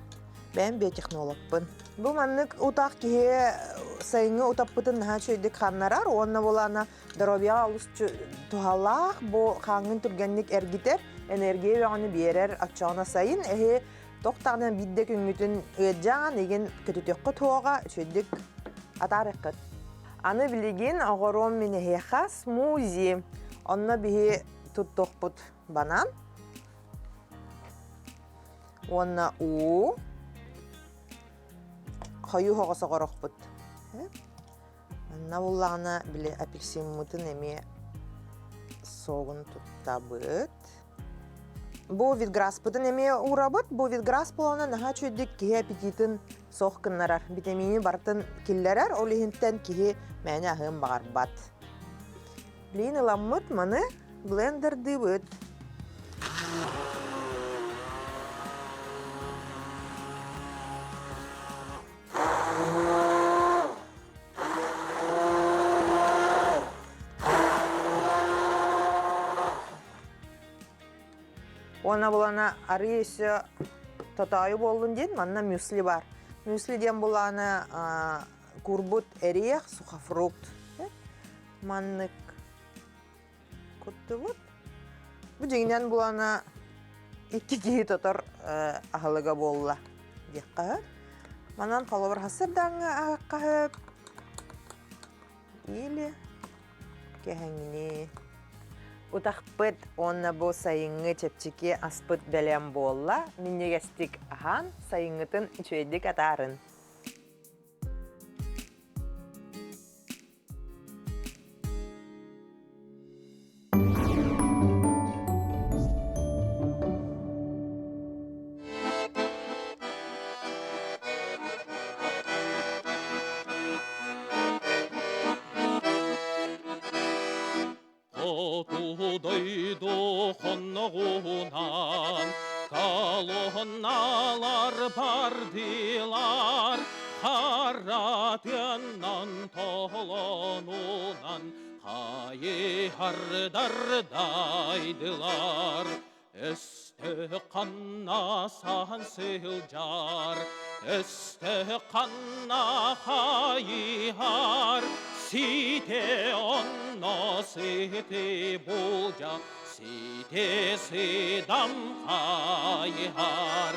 Бэйэм биотехнологпын. Бу маннык утах киһи сайыҥҥы утаппытын наһаа үчүгэйдик ханнарар уонна булана доруобуйаҕа олус туһалаах. Бу хааҥҥын түргэнник эргитэр, энергия бөҕөнү биэрэр. Оччоҕуна сайын эһи тохтаҕына биирдэ күҥҥүтүн ыаддьаан игин көтүтүөххүт суоҕа үчүгэйдик атаарыаххыт. Аны билигин оҕоруом мин эһиэхэ смузи. Онно биһи туттуохпут банан уонна уу хойуу оҕос оҕорохпут. Манна буллаҕына били апельсиммытын эмиэ согун туттабыт. Бу витграспытын эмиэ уурабыт. Бу витграс буолана наһаа үчүгэйдик киһи аппетитын суох гыннарар. Витамини барытын киллэрэр, ол иһинтэн киһи мээнэ аһыан баҕарбат. Билигин ыламмыт маны блендердыыбыт. Уонна булана арыы өссө тотоойу буоллун диэн манна мюсли бар. Мюсли диэн булааны курбут эриэх, сухофрукт. Маннык куттубут. Бу дьиҥинэн булана икки киһи тотор аһылыга буолла диэххэ сөп. Манан холобур хасырдаҥҥа аһахха сөп. Или кэһэҥни. Утахпыт уонна бу сайыҥҥы чэпчэки аспыт бэлэм буолла. Минньигэстик аһаан, сайыҥҥытын үчүгэйдик атаарын. Хоту дойду хонноҕунан колонналар бардылар, харатыаннан толонунан хайыһардар дайдылар. Өстө ханна саһан сылдьар, өстө ханна хайыһар, сите онно сыты булдьа, сите сыдам хайыһар.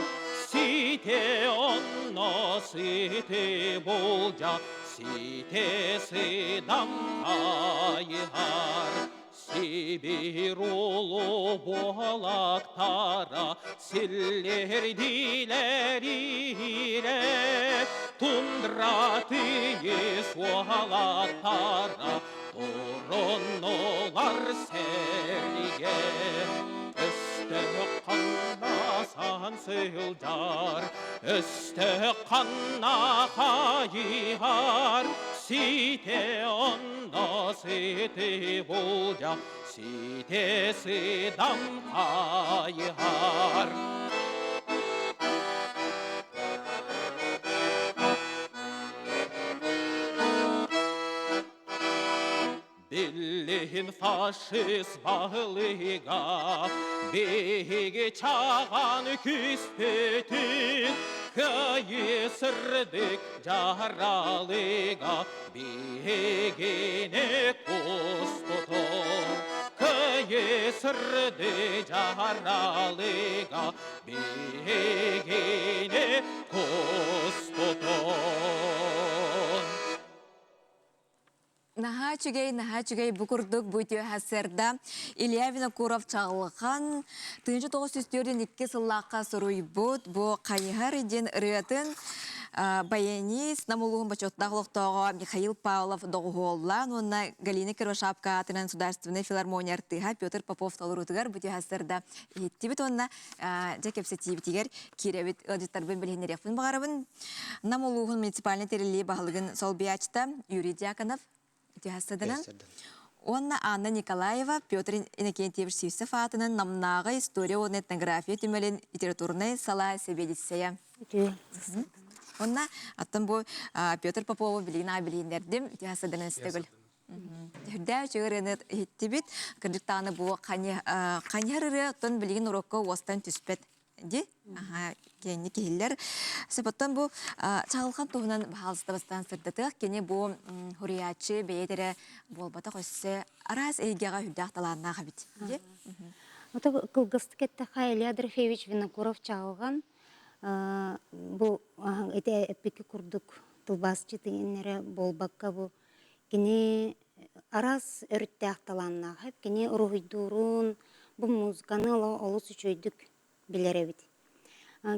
Сите онно сыты булдьа, сите сыдам хайыһар. Сибир улуу буолактара силлирдилэр иирэ, тундра тыйыс уолаттара турунулар сэргэ. Өстөөх ханна сылдьар, өстөөх ханна хайыһар, сите онно сити булдьа, сите сыдам хайыһар. Биллин фашист баһылыга биһиги чаҕан күспүтүн кыайыы сырдык дьаралыга биһигини куспутун кыайыы сырдык дьаралыга биһигини куспутун. Наһаа үчүгэй, наһаа үчүгэй бу курдук бу үтүө сарсыарда Илья Винокуров чаҕылхан 1942 сыллаахха суруйбут бу Хайыһар диэн ырыатын баянист Нам улууһун бочуоттаах олохтооҕо Михаил Павлов доҕуһуоллаан уонна Галина Кривошапка аатынан Государственнай филармония артыыһа Петр Попов толоруутугар бу үтүө сарсыарда иһиттибит уонна дьэ кэпсэтиибитигэр киирэбит ыалдьыттарбын билиһиннэриэхпин баҕарабын. Нам улууһун муниципальнай тэриллии баһылыгын солбуйааччыта Юрий Дьяконов үтүө Уонна Анна Николаева Петр Иннокентьевич Сивцев аатынан Намнааҕы история уонна этнография түмэлин литературнай салаа сэбиэдиссэйэ. Уонна аттан бу Петр Попову билигин аҕай билиһиннэрдим. Үтүө саданан истэгүл. Үрдээх үчүгэй ырыаны иһиттибит. Кырдьык даҕаны бу ханьар ырыа оттон билигин урокка уостан түспэт ди. Аха, киэнни киһиллэр. Сепоттон бу чаҕылхан туһунан баһаалыста бастаан сырдатыах. Кини бу хуруйааччы бэйэтэрэ буолбатах өссө араас эйгэҕэ үрдээх талааннаах эбит. Ди. Ото кылгастык эттэххэ Илья Дорофеевич Винокуров чаҕылҕан бу ити эппикки курдук тылбаасчыт иннэрэ буолбакка бу Кини араас өрүттээх талааннаах. Кини уруһуйдуурун, бу музыканы олус үчүгэйдик билэр эбит.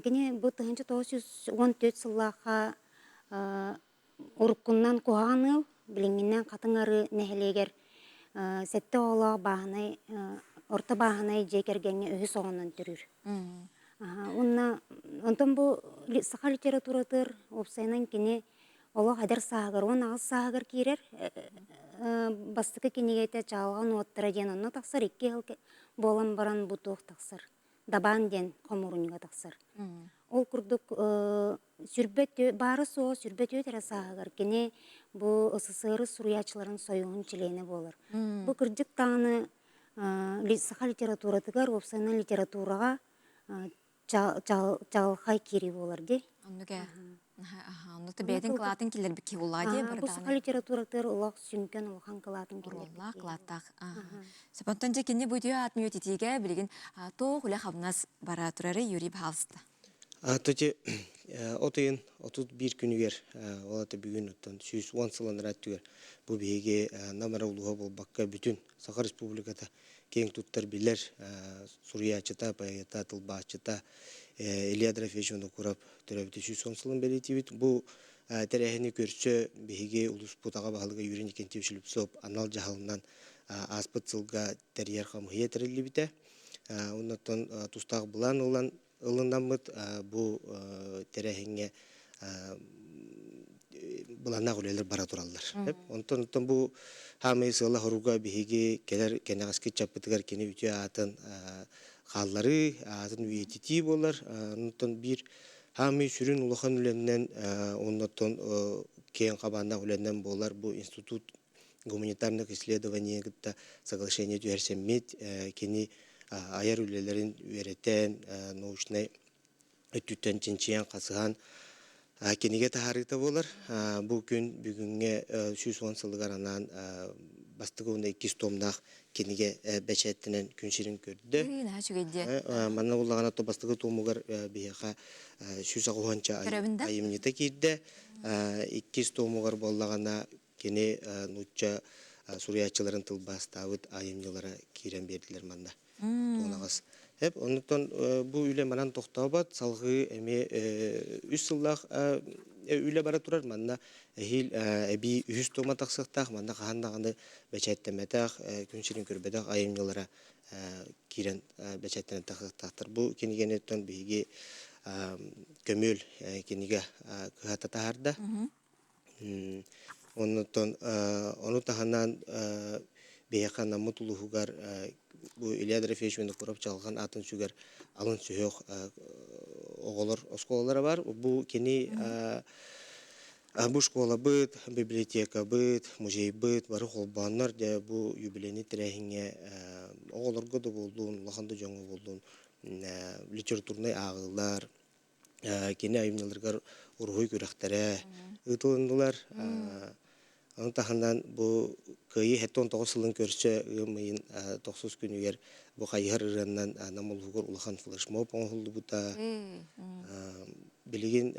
Кини бу 1914 сыллаахха уруккунан куһаҕан ыал, билиҥҥинэн Хатыҥ Арыы нэһилиэгэр сэттэ оҕолоох бааһынай орто бааһынай дьиэ кэргэҥҥэ үһүс оҕонон төрүүр. Уонна онтон бу саха литературатыгар уопсайынан кини Олох эдэр сааһыгар 18 сааһыгар киирэр. Бастакы кинигэтэ «Чаалҕан уоттара» диэн онно тахсар. Икки сыл буолан баран бу туох тахсар. Дабаан диэн хомуурунньуга тахсар. Ол курдук сүрбэ баара суоҕа сүрбэ түөрт эрэ сааһыгар кини бу СССР суруйааччыларын сойууһун чилиэнэ буолар. Бу кырдьык даҕаны саха литературатыгар, уопсайынан литератураҕа. чаҕылхай киирии буолар дии. Оннук ээ. Оннук да бэйэтин кылаатын киллэрбит киһи буоллаҕа дии Бу саха литературатыгар олох сүҥкэн улахан кылаатын киллэрбит кылааттаах. Онтон дьэ кини бу үтүө аатын үйэтитиигэ билигин туох үлэ-хамнас бара турары Юрий пожалуйста. Тоти от ыйын 31 күнүгэр ол ата бүгүн оттон 110 сыл анараа өттүгэр бу биһиги Нам эрэ улууһа буолбакка бүтүн Саха Республиката киэҥ туттар билэр суруйааччыта, поэта, тылбаасчыта Илья Дорофеевич Винокуров төрөөбүтэ 110 сылын бэлиэтиибит. Бу тэрээһини көрсө биһиги улууспут аҕа баһылыга Юрий Никитич Слепцов анал дьаһалынан ааспыт сылга тэрийэр хамыыһыйа тэриллибитэ. Оннуттан тустаах былаан ылан ылынаммыт бу тэрээһиҥҥэ былааннаах үлэлэр бара тураллар. Онтон оттон бу хаамыы сыала-соруга биһиги кэлэр кэнэҕэски ыччаппытыгар кини үтүө аатын хаалларыы, аатын үйэтитии буолар. Онтон биир хаамыы сүрүн улахан үлэннэн оннуттан киэҥ хабааннаах үлэннэн буолар бу институт гуманитарных исследований кытта соглашение түһэрсэммит кини айар үлэлэрин үөрэтэн научнай өттүттэн чинчийэн хасыһан кинигэ таһаарыыта буолар. Бу күн бүгүҥҥэ 110 сылыгар анаан бастакы уонна иккис томнаах кинигэ бэчээттэнэн күн сирин көрдө. Манна буллаҕына то бастакы томугар биһиэхэ 180 айымньыта киирдэ. Иккис томугар буоллаҕына Кини нуучча суруйааччыларын тылбаастаабыт айымньылара киирэн биэрдилэр манна. Туонаҕас. Эп, оннуктан бу үлэ манан тохтообот, салгыы эмиэ үс сыллаах үлэ бара турар. Манна эһиил эбии үһүс туома тахсыахтаах, манна хаһан даҕаны бэчээттэммэтэх, күн сирин көрбөтөх айымньылара киирэн бэчээттэнэн тахсыахтаахтар. Бу кинигэни оттон биһиги көмүөл кинигэ кыһата таһаарда. Оннуттан ону таһынан биһиэхэ анаммыт улууһугар бу Илья Дорофеевич Винокуров Чалҕан аатын сүгэр алын сүһүөх оҕолор оскуолалара бар. Бу кини бу школабыт, библиотекабыт, музейбыт бары холбооннор дьэ бу юбилейный тэрээһиҥҥэ оҕолорго да буоллун, улахан да дьоҥҥо буоллун литературнай ааҕыылар, Кини айымньыларыгар уруһуй күрэхтэрэ ыытылыннылар. Ону таһынан бу Кыайыы 79 сылын көрсө ыам ыйын тохсус күнүгэр бу хайыһар ырыаннан Нам улууһугар улахан флешмоб оҥоһуллубута. Билигин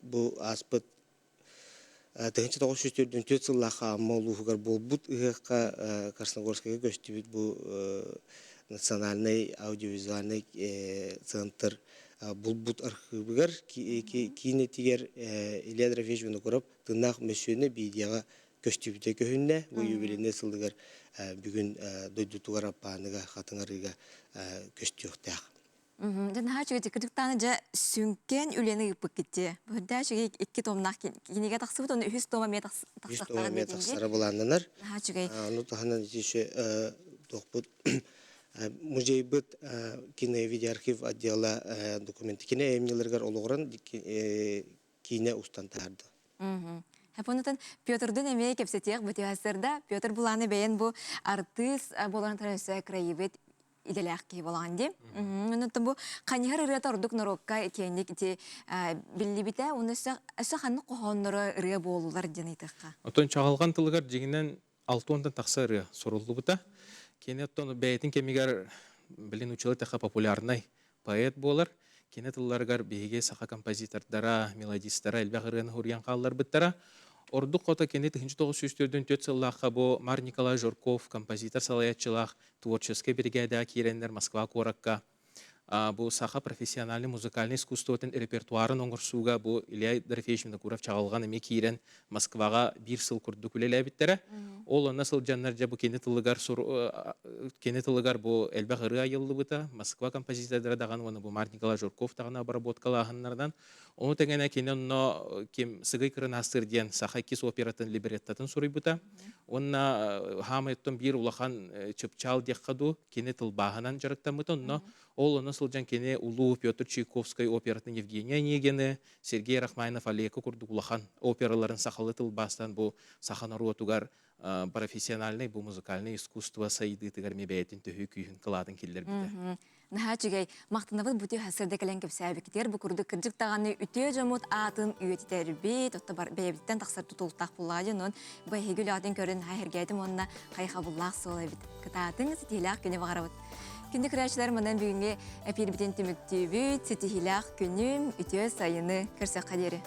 бу ааспыт 1944 сыллаахха Амма улууһугар буолбут ыһыахха Красногорскайга көстүбүт бу национальнай аудиовизуальнай центр булбут архыыбыгар киинэтигэр Илья Дорофеевич Винокуров тыыннаах мөссүөнэ видеоҕа көстүбүтэ көһүннэ. Бу юбилейнай сылыгар бүгүн дойдутугар Аппааныга Хатыҥ Арыыга көстүөхтээх. Дьэ наһаа үчүгэй кырдьыктааны дьэ сүҥкэн үлэни ыыппыккыт дии. Бу үчүгэй икки томнаах кинигэ тахсыбыт, оны үһүс тома эмиэ Үс тома эмиэ тахсара былааннанар. Наһаа үчүгэй. Ону таһынан ити туохпут музейбыт кино-видеоархив отдела документы кино айымньыларыгар олоҕуран киинэ устан таһаарда. Хапонутан Петрдын эмиэ кэпсэтиэх бытыһасырда. Петр булааны бэйэн бу артыыс буолан өссө краевед идэлээх киһи буолаҕын дии. Онон бу ханьыһар ырыата ордук норуокка киэҥник ити биллибитэ. Уонна өссө өссө ханнык хоһоонноро ырыа буолулар диэн ыйытыахха. Оттон чаҕылҕан тылыгар дьиҥинэн 60-тан тахса ырыа суруллубута. Кини оттон бэйэтин кэмигэр билин училы тэхэ популярнай поэт буолар. Кини тылларыгар биһиги саха композитордара, мелодистара элбэх ырыаны суруйан хаалларбыттара. Ордук хото кини 1944 сыллаахха бу Мар Николай Жирков композитор салайааччылаах творческай биригээдэҕэ киирэннэр Москва куоракка бу саха профессиональный музыкальный искусствотын репертуарын оҥорсууга бу Илья Дорофеевич Винокуров чаҕылҕан эмиэ киирэн Москваҕа биир сыл курдук үлэлээбиттэрэ. Ол онно сылдьаннар дьэ бу кини тылыгар кини тылыгар бу элбэх ырыа айыллыбыта. Москва композитордара даҕаны уонна бу Март Николай Жирков даҕаны обработкалааһыннарынан. Ону тэҥэнэ кини онно ким Сыгый Кырынаастыр диэн саха иккис оператын либреттатын суруйбута. Уонна хаамай оттон биир улахан чыпчаал диэххэ дуу, кини тылбааһынан дьарыктаммыта. Онно Ол онно сылдьан кини улуу Петр Чайковскай оператын Евгений Онегины, Сергей Рахманинов Олеко курдук улахан операларын сахалыы тылбаастаан бу саха норуотугар профессиональнай бу музыкальнай искусство сайдыытыгар эмиэ бэйэтин төһүү күүһүн кылаатын киллэрбитэ. Наһаа үчүгэй. Махтанабыт бу сырда кэлэн кэпсээбиккитигэр бу курдук кырдьык даҕаны үтүө дьоммут аатын үйэтитэрбит, отто бэйэбититтэн тахсар тутулуктаах буллаҕа дьонун бу эһиги үлэҕитин көрөн наһаа иһэргээтим уонна хайхабыллаах суол эбит. Кытаатыҥ, ситиһиилээх күнү баҕарабыт. Күндү көрөөччүлэр манан бүгүҥҥү эпиирбитин түмүктүүбүт. Ситиһиилээх күнүм, үтүө сайыны көрсөххө диэри.